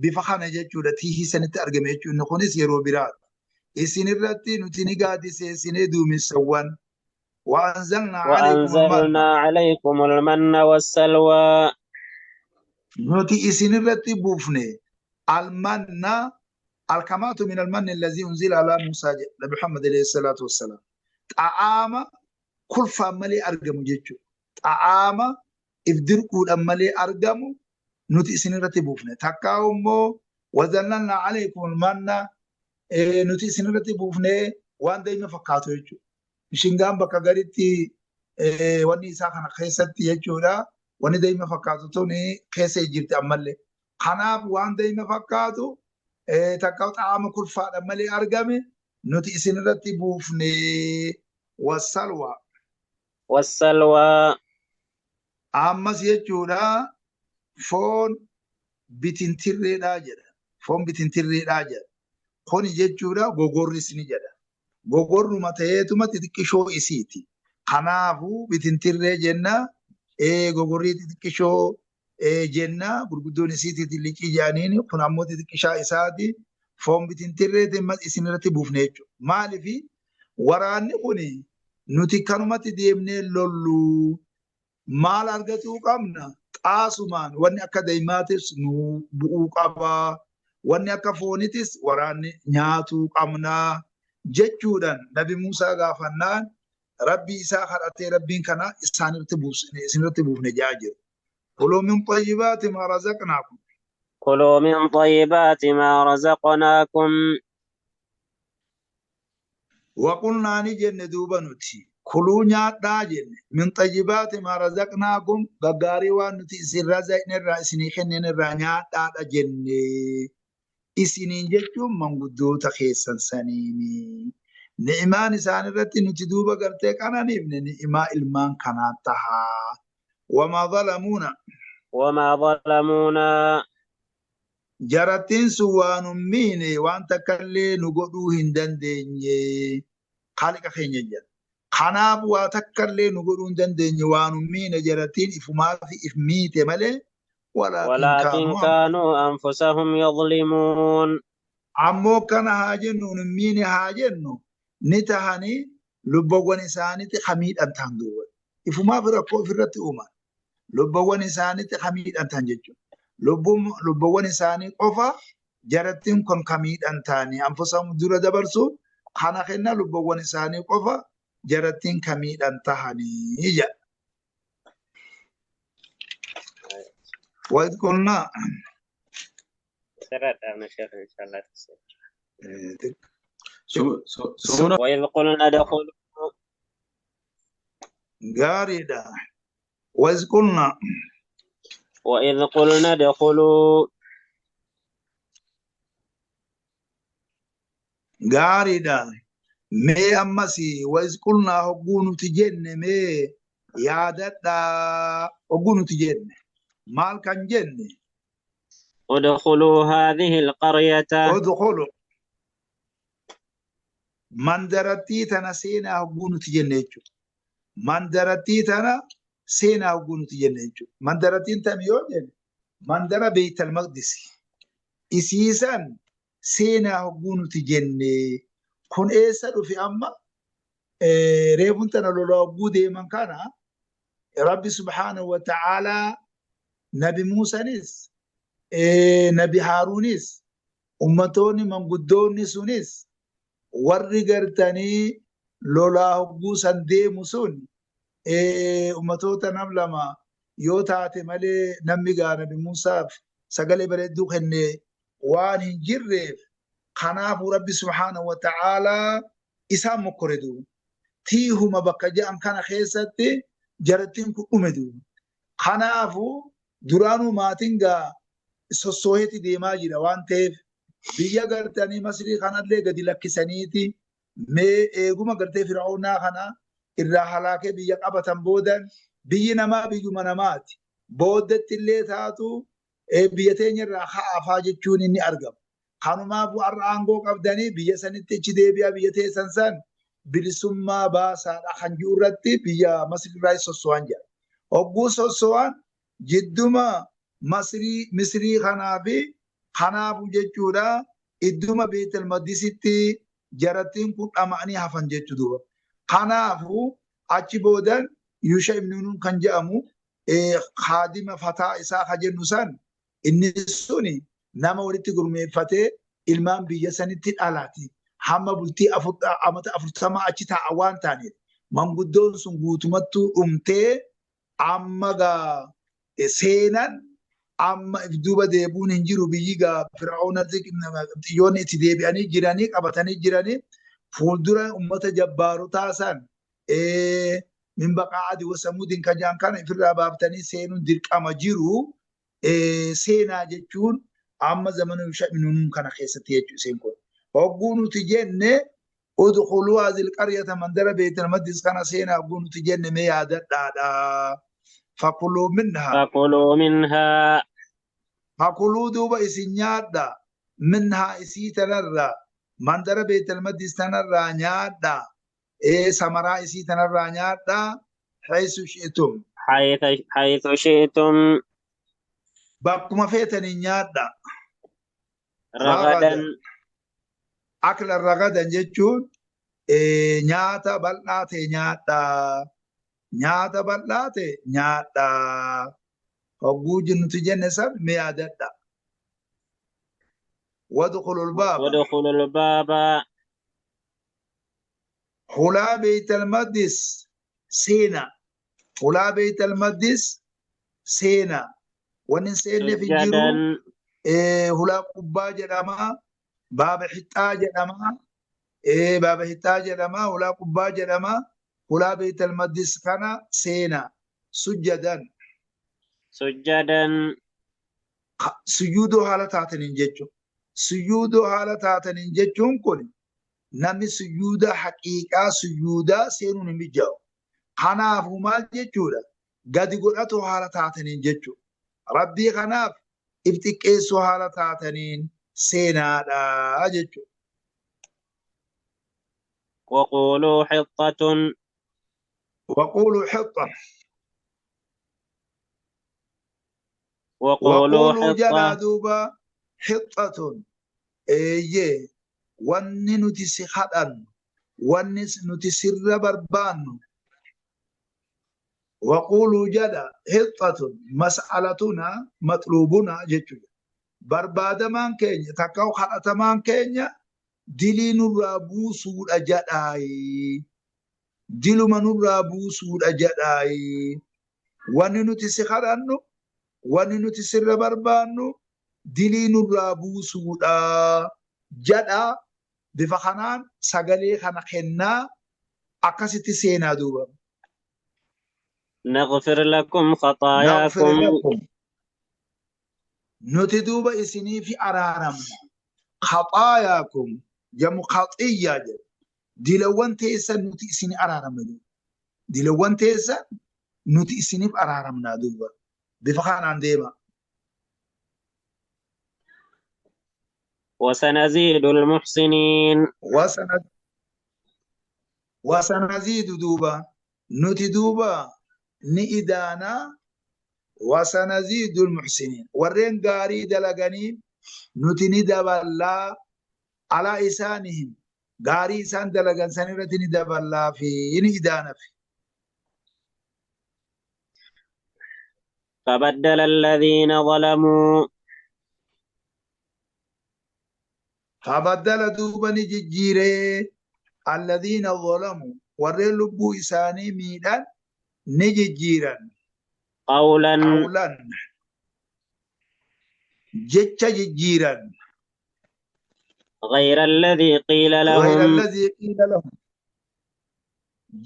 Bifa kana jechuudha tiihii sanitti argame jechuudha. Kunis yeroo biraadha. Isin irratti nuti ni gaaddiseessinee duumessawwan. وأنزلنا عليكم المن وأنزلنا عليكم المن والسلوى. Nuti isin irratti buufne almanna alkamaatu min almanni allazii unzila alaa Muusaa jedha Nabi Muhammad alayhi salaatu wassalaam. Xa'aama kolfaan malee argamu jechuudha. Xa'aama if dirquudhaan malee argamu nuti isin irratti buufne. Takkaa immoo wazallalna alaykum almanna nuti isin irratti buufne waan deema fakkaatu jechuudha. Mishingaan bakka garitti wanni isaa kana keessatti jechuudha. Wanni deema fakkaatu tuni keessa jirti ammallee. Kanaaf waan deema fakkaatu takka xaama kurfaadha malee argame nuti isin irratti buufne wassalwa. والسلوى. Ammas jechuudha foon bitintirreedhaa jedha. Foon bitintirreedhaa jedha. Kuni jechuudha gogorris ni jedha. Gogorruma ta'eetuma xixiqqishoo isiiti. Kanaafuu bitintirree jenna. Gogorrii xixiqqishoo jenna. Gurguddoon isiiti xixiqqii jedhaniin kun ammoo xixiqqishaa isaati. Foon bitintirree isin irratti buufne jechuudha. Maaliifi waraanni kuni nuti kanumatti deemnee lollu maal argatuu qabna? Xaasumaan wanni akka daa'imaatis nu bu'uu qaba. Wanni akka foonitis waraanni nyaatuu qabna jechuudhaan Nabi Muusaa gaafannaan Rabbi isaa kadhatee Rabbiin kana isinirratti buufne jedhaa jiru. Kuluu min xayyibaati maa razaqnaakum. كلوا من طيبات ما رزقناكم. Waqulnaa ni jenne duuba nuti. Kuluu nyaadhaa jenne. Min xayyibaati maa razaqnaakum gaggaarii waan nuti isin razaqne irraa isinii kennine irraa nyaadhaadha jenne. Isiniin jechuun manguddoota keessan saniini. Ni'imaan isaan irratti nuti duuba gartee qananiifne ni'imaa ilmaan kanaa tahaa. Wamaa zalamuuna. وما ظلمونا. Jarattiin sun waan hin miine waan takka illee nu godhuu hin dandeenye. Khaliqa keenya jedha. Kanaaf waa takka illee nu godhuu hin dandeenye waan hin miine jarattiin ifumaa fi if miite malee walaakin ولكن kaanuu كانوا أنفسهم يظلمون. Ammoo kana haa jennu nu miine haa jennu ni tahanii lubbawwan isaaniitti hamiidhaan ta'an duuba. Ifumaaf rakkoo ofirratti uuman. Lubbawwan isaaniitti hamiidhaan ta'an jechuudha. Lubbawwan isaanii qofa jarattiin kun kamiidhaan ta'anii anfusahum dura dabarsu kana kenna lubbawwan isaanii qofa jarattiin kamiidhaan tahanii jedha. وإذ قلنا سرعت شيخ إن شاء الله. Suura وإذ قلنا ادخلوا. Gaariidha. وإذ قلنا وإذ قلنا ادخلوا. Gaariidha. Mee ammas وإذ قلنا hogguu nuti jenne mee yaadadhaa hogguu nuti jenne maal kan jenne? ادخلوا هذه القرية. ادخلوا mandarattii tana seenaa hogguu nuti jenne jechuudha. Mandarattii tana seenaa hogguu nuti jenne jechuudha. Mandarattiin tami yoo jenne mandara Beeytal Maqdis. Isiisan seenaa hogguu nuti jenne kun eessa dhufe amma reefuun tana lolaa hogguu deeman kana Rabbi subhaanahu wa ta'aalaa Nabi Muusanis Nabi Haaruunis ummatoonni manguddoonni sunis warri gartanii lolaa hogguu san deemu sun ummatoota nam lama yoo taate malee namni gaa Nabi Muusaaf sagalee bareedduu kenne waan hin jirreef kanaafuu Rabbi subhaanahu wa ta'aalaa isaan mokkore duuba. Tiihuma bakka jedhan kana keessatti jarattiin kun dhume duuba. Kanaafuu duraanuu maatiin gaa sossooheeti deemaa jira waan ta'eef biyya gartanii Masrii kanallee gadi lakkisaniiti mee eeguma gartee Fir'aawnaa kana irraa halaakee biyya qabatan boodan biyyi namaa biyyuma namaati. Booddatti illee taatu biyya teenya irraa ha'aafaa jechuun inni argama. Kanumaafuu har'a aangoo qabdanii biyya sanitti achi deebi'aa biyya teessan san bilisummaa baasaadha kan jiru irratti biyya Masrii irraa sosso'an jedha. Hogguu sosso'an jidduma Misrii kanaa fi Kanaafuu jechuudha idduma Beetel Maqdisitti jarattiin kun dhama'anii hafan jechuu duuba. Kanaafuu achi boodan Yusha ibn Nun kan jedhamu haadima fataa isaa ka jennu san inni suni nama walitti gurmeeffatee ilmaan biyya sanitti dhalaati. Hamma bultii amata 40 achi taa'a waan taaneef manguddoon sun guutumattuu dhumtee amma gaa seenan amma if duuba deebuun hin jiru biyyi gaa Fir'aawna xiyyoonni itti deebi'anii jiranii qabatanii jiranii fuuldura ummata jabbaarotaa san min baqaa adi wasamuudin kan jedhan kana ifirraa baaftanii seenuun dirqama jiru seenaa jechuun amma zamana Yusha ibn Nun kana keessatti jechuudha isheen kun. Hogguu nuti jenne udkhuluu haazil qaryata mandara Beetal Maqdis kana seenaa hogguu nuti jenne mee yaadadhaadha. Fakuluu minhaa. فكلوا منها Fakuluu duuba isin nyaadha. Minhaa isii tanarraa mandara Beetal Maqdis tanarraa nyaadha. Samaraa isii tanarraa nyaadha. Haysu shi'tum. حيث شئتم Bakkuma feetanii nyaadha. رغدا Ragadan. Akla ragadan jechuun nyaata bal'aa ta'e nyaadha. Nyaata bal'aa ta'e nyaadha. Hogguu nuti jenne san mee yaadadha. Wadkhulul baaba. وادخلوا الباب Hulaa Beetal Maqdis seena. Hulaa Beetal Maqdis seena. Wanni hin seenneef hin jiru. سجدا Hulaa qubbaa jedhama. Baaba hixaa jedhama. Baaba hixaa jedhama. Hulaa qubbaa jedhama. Hulaa Beetal Maqdis kana seena. Sujjadan. سجدا Sujuudoo haala taataniin jechuun. Sujuudoo haala taataniin jechuun kun namni sujuuda haqiiqaa sujuudaa seenuun hin mijaa'u. Kanaafuu maal jechuudha? Gadi godhatoo haala taataniin jechuudha. Rabbii kanaaf if xiqqeessoo haala taataniin seenaadha jechuudha. وقولوا حطة Waquuluu hixxa. وقولوا Waquuluu jedhaa حطة duuba hixxatun. Eeyyee wanni nuti si kadhannu, wanni nuti sirra barbaannu. Waquuluu jedha hixxatun mas'alatuna maxluubuna jechuudha. Barbaadamaan keenya takka kadhatamaan keenya dilii nurraa buusuudha jedhaayi. Diluma nurraa buusuudha jedhaayi. Wanni nuti si kadhannu, wanni nuti sirra barbaannu dilii nurraa buusuudha jedha. Bifa kanaan sagalee kana kennaa akkasitti seenaa duuba. نغفر لكم Naghfir خطاياكم lakum. Nuti duuba isiniif araaramna. Khaxaayaakum jamu khaxiyyaa jedha. Dilawwan teessan nuti isin araaramna duuba. Dilawwan teessan nuti isiniif araaramna duuba. Bifa kanaan deema. وسنزيد المحسنين Wasanaziidu duuba. Nuti duuba ni idaanaa. Wasanaziidu almuhsiniin. Warreen gaarii dalaganii nuti ni daballaa alaa isaanihim. Gaarii isaan dalagan san irratti ni daballaa fi ni idaanafi. فبدل الذين ظلموا Fabaddala duuba ni jijjiiree alladhiina zalamu warreen lubbuu isaanii miidhan ni jijjiiran. قولا Qawlan jecha jijjiiran. غير الذي قيل Ghayra لهم alladhii qiila lahum.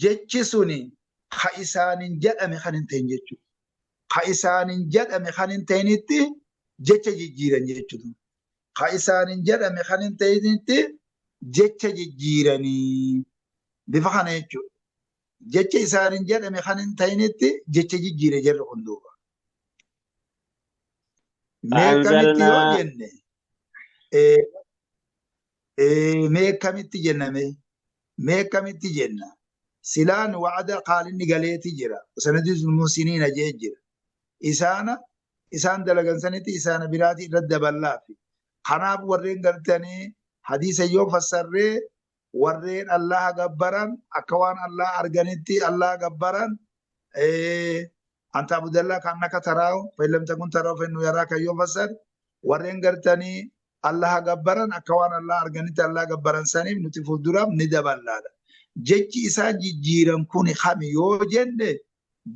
Jechi suni ka isaanin jedhame kan hin ta'in jechuudha. Ka isaanin jedhame kan hin ta'initti jecha jijjiiran jechuudha. Ka isaanin jedhame kan hin ta'initti jecha jijjiiranii bifa kana jechuudha. Jecha isaanin jedhame kan hin ta'initti jecha jijjiire jarri kun duuba. Mee kamitti yoo فأنزلنا jenne mee kamitti jenna mee kamitti jenna silaan wacada qaalinni galeeti jira. Sanadiisul muhsiniina jee jira. Isaana isaan dalagan sanitti isaana biraati irra daballaafi. Kanaaf warreen gartanii hadiisa yoo fassarree warreen Allaha gabbaran akka waan Allah arganitti Allah gabbaran, anta abudallah kan akka taraahu fa lam takun taraahu fa innu yaraaka yoo fassar, warreen gartanii Allaha gabbaran akka waan Allah arganitti Allah gabbaran saniif nuti fuulduraaf ni daballaadha. Jechi isaan jijjiiran kun kami yoo jenne,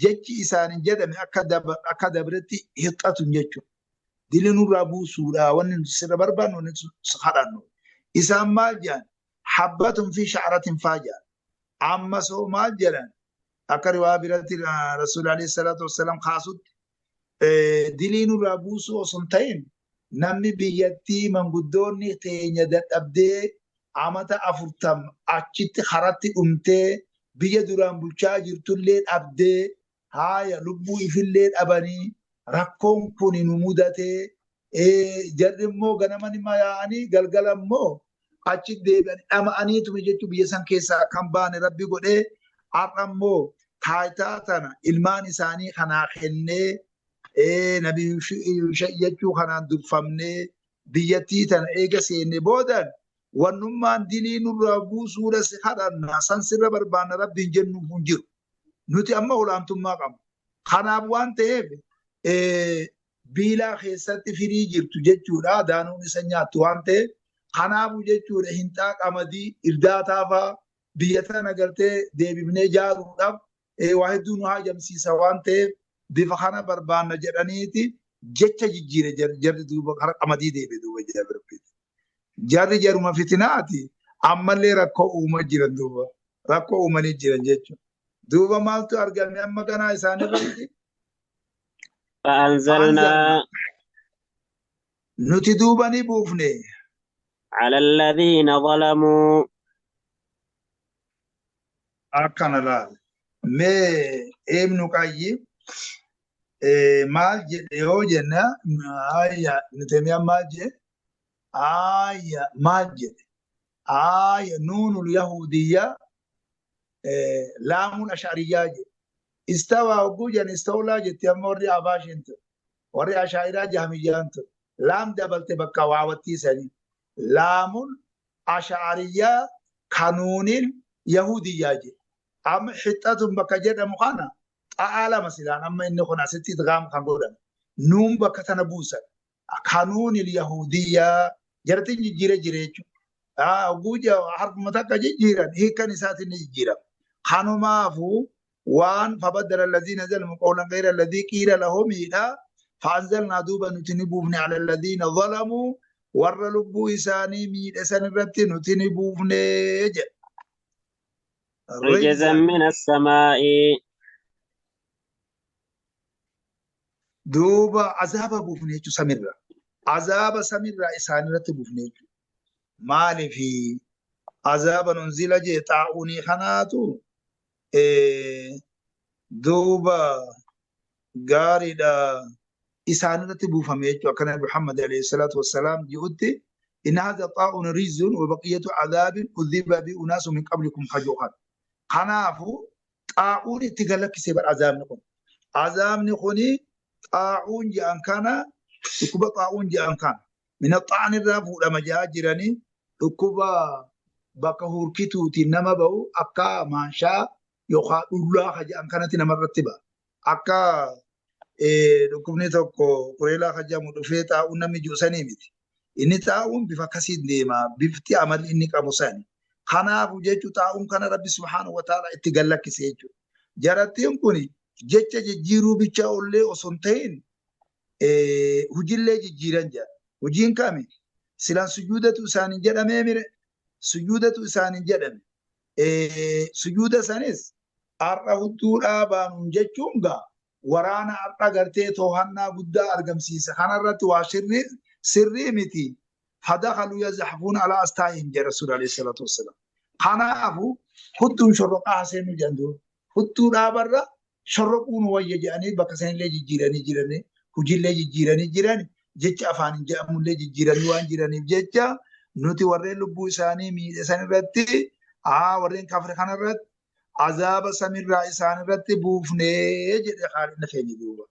jechi isaanin jedhame akka dabretti hixxatu jechuudha. Dili nurraa buusuudha wanni nuti sirra barbaannu, wanni nuti kadhannu. Isaan maal jedhan? Habbatun fi sha'aratin faa jedhan. Amma soo maal jedhan? Akka riwaa biratti Rasuul alayhi salaatu wassalaam kaasutti, dilii nurraa buusuu osoo hin ta'in, namni biyyattii manguddoonni teenya dadhabdee amata 40 achitti karatti dhumtee, biyya duraan bulchaa jirtullee dhabdee, haaya lubbuu ifillee dhabanii, rakkoon kun nu mudatee, jarri immoo ganama nima yaa'anii galgala immoo achi deebi'anii dhama'aniituma jechuun biyya san keessaa kan baane rabbi godhee, har'a immoo taayitaa tana ilmaan isaanii kanaa kennee, nabi jechuu kanaan durfamnee biyyattii tana eega seenne boodan, wannummaan dilii nurraa buusuudha si kadhanna, san sirra barbaanna rabbiin jennuuf hin jiru. Nuti amma olaantummaa qabna. Kanaaf waan ta'eef biilaa keessatti firii jirtu jechuudha. Daanuun isa nyaattu waan ta'eef, kanaafu jechuudha hinxaa qamadii irdaataa fa'aa biyya tana gartee deebifnee ijaaruudhaaf waa hedduu nu haajamsiisa waan ta'eef, bifa kana barbaanna jedhaniiti jecha jijjiire jarri. Duuba kara qamadii deebi'e duuba jarri. Jarri jaruma fitinaati, ammallee rakkoo uumaa jiran, duuba rakkoo uumanii jiran jechuudha. Duuba maaltu argame amma ganaa isaanirratti? فأنزلنا Nuti duuba ni buufne. على الذين ظلموا. Akkana laal. Mee Ibnu Qayyim maal jedhe yoo jenna, ayya, Ibnu Taymiyyaan maal jedhe? Ayya, maal jedhe? Ayya, nuunul yahudiyyaa, laamuun ash'ariyyaa jedhe. Istawaa hogguu jedhan istawlaa jetti amma warri abaashiin ture. Warri ashaa'iraa jahamiyyaan ture. Laam dabalte bakka waawattiisanii. Laamuun ash'ariyyaa kanuuniin yahudiyyaa jedhe. Amma hixxatun bakka jedhamu kana xa'aa lama silaan amma inni kun asitti idgaam kan godhame. Nuun bakka tana buusan. Kanuunil yahudiyyaa jarattiin jijjiire jire jechuudha. Hogguu harfuma takka jijjiiran hiikkan isaatiin ni jijjiirama. Kanumaafuu waan fabaddala allaziina zalamu qawlan ghayra alladhii qiila lahumiidha. Fa'anzalnaa, duuba nuti ni buufne, ala allaziina zalamuu, warra lubbuu isaanii miidhe san irratti nuti ni buufne jedha. رجزا من السماء. Duuba azaaba buufne jechuun samirra. Azaaba samirraa isaanirratti buufne jechuudha. Maaliifi azaaba nunzila jee? Xaa'uunii kanaatu duuba gaariidha isaanirratti buufame jechuudha. Akka Nabi Muhammad alayhi salaatu wassalaam jedhutti, إن هذا الطاعون رجز وبقية عذاب عذب به أناس من قبلكم خجوخا. Kanaafu xaa'uun itti galakkisee bar azaabni kun. Azaabni kuni xaa'uun jedhan kana, dhukkuba xaa'uun jedhan kana. Mina xaa'an irraa fuudhama jedhaa jiranii, dhukkuba bakka hurkituutiin nama ba'u, akka maanshaa yookaan dhullaa ka jedhan kanatti namarratti ba'a. Akka dhukkubni tokko qureelaa ka jedhamu dhufee xaa'uun namni jiru sanii miti. Inni xaa'uun bifa akkasiin deema. Bifti amalli inni qabu sani. Kanaafu jechuun xaa'uun kana Rabbi subhaanahu wa ta'ala itti gallakkise jechuudha. Jarattiin kun jecha jijjiiruu bicha ollee osoo hin ta'in hojiillee jijjiiran jedha. Hojiin kami? Silaan sujuudatu isaaniin jedhamee mire? Sujuudatu isaaniin jedhame. Sujuuda sanis har'a hudduu dhaabanuun jechuun gaa waraana har'a gartee to'annaa guddaa argamsiisa. Kanarratti waa sirrii miti. فدخلوا يزحفون على أستاههم jedha Rasuul alayhi salaatu wassalaam. Kanaafu hudduun shorroqaa haseenu jedhan, hudduu dhaabarra shorroquun wayya jedhanii bakka sanillee jijjiiranii jiranii, hojiillee jijjiiranii jiran, jecha afaaniin jedhamullee jijjiiranii waan jiraniif jecha, nuti warreen lubbuu isaanii miidhe san irratti, warreen kafre kanarratti azaaba samirraa isaan irratti buufnee jedhe Khaalidni keenya duuba.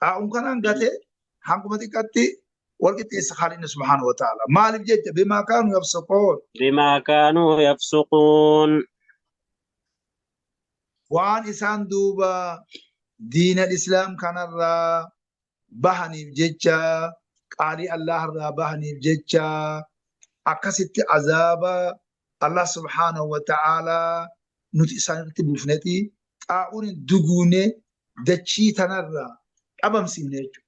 Xaa'uun kanaan gatee hanguma xiqqatti Wal qixxeessa Khaaliqni subhaanahu wa ta'ala. Maaliif jecha bimaa kaanu yafsuquun. Bimaa kaanuu yafsuquun. Waan isaan duuba diina islaam kanarraa bahaniif jecha qaalii Allah irraa bahaniif jecha akkasitti azaaba Allah subhaanahu wa ta'ala nuti isaan irratti buufneti xaa'uun duguune dachii tanarraa dhabamsiifne jechuudha.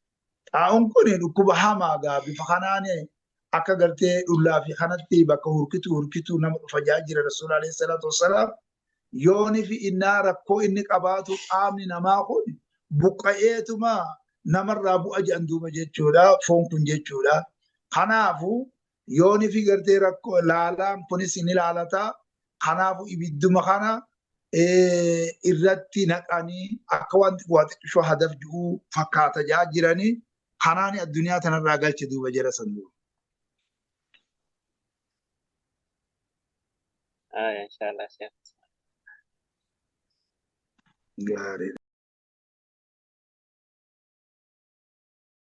Xaa'uun kun dhukkuba hamaa gaa bifa kanaan akka gartee dhullaa fi kanatti bakka hurkitu hurkitu nama dhufa jaa jira Rasuul alayhi salaatu wassalaam. Yooni fi innaa rakkoo inni qabaatu qaamni namaa kun buqqa'eetuma namarraa bu'a jedhan duuba jechuudha foon kun jechuudha. Kanaafu yooni fi gartee rakkoo laalaan kunis ni laalata. Kanaafu ibidduma kana irratti naqanii akka wanti waa xiqqishoo hadaf ji'uu fakkaata jaa jiranii kanaan addunyaa tanarraa galche duuba jara san duuba. Aya, inshallah, Sheikh. Gaariidha.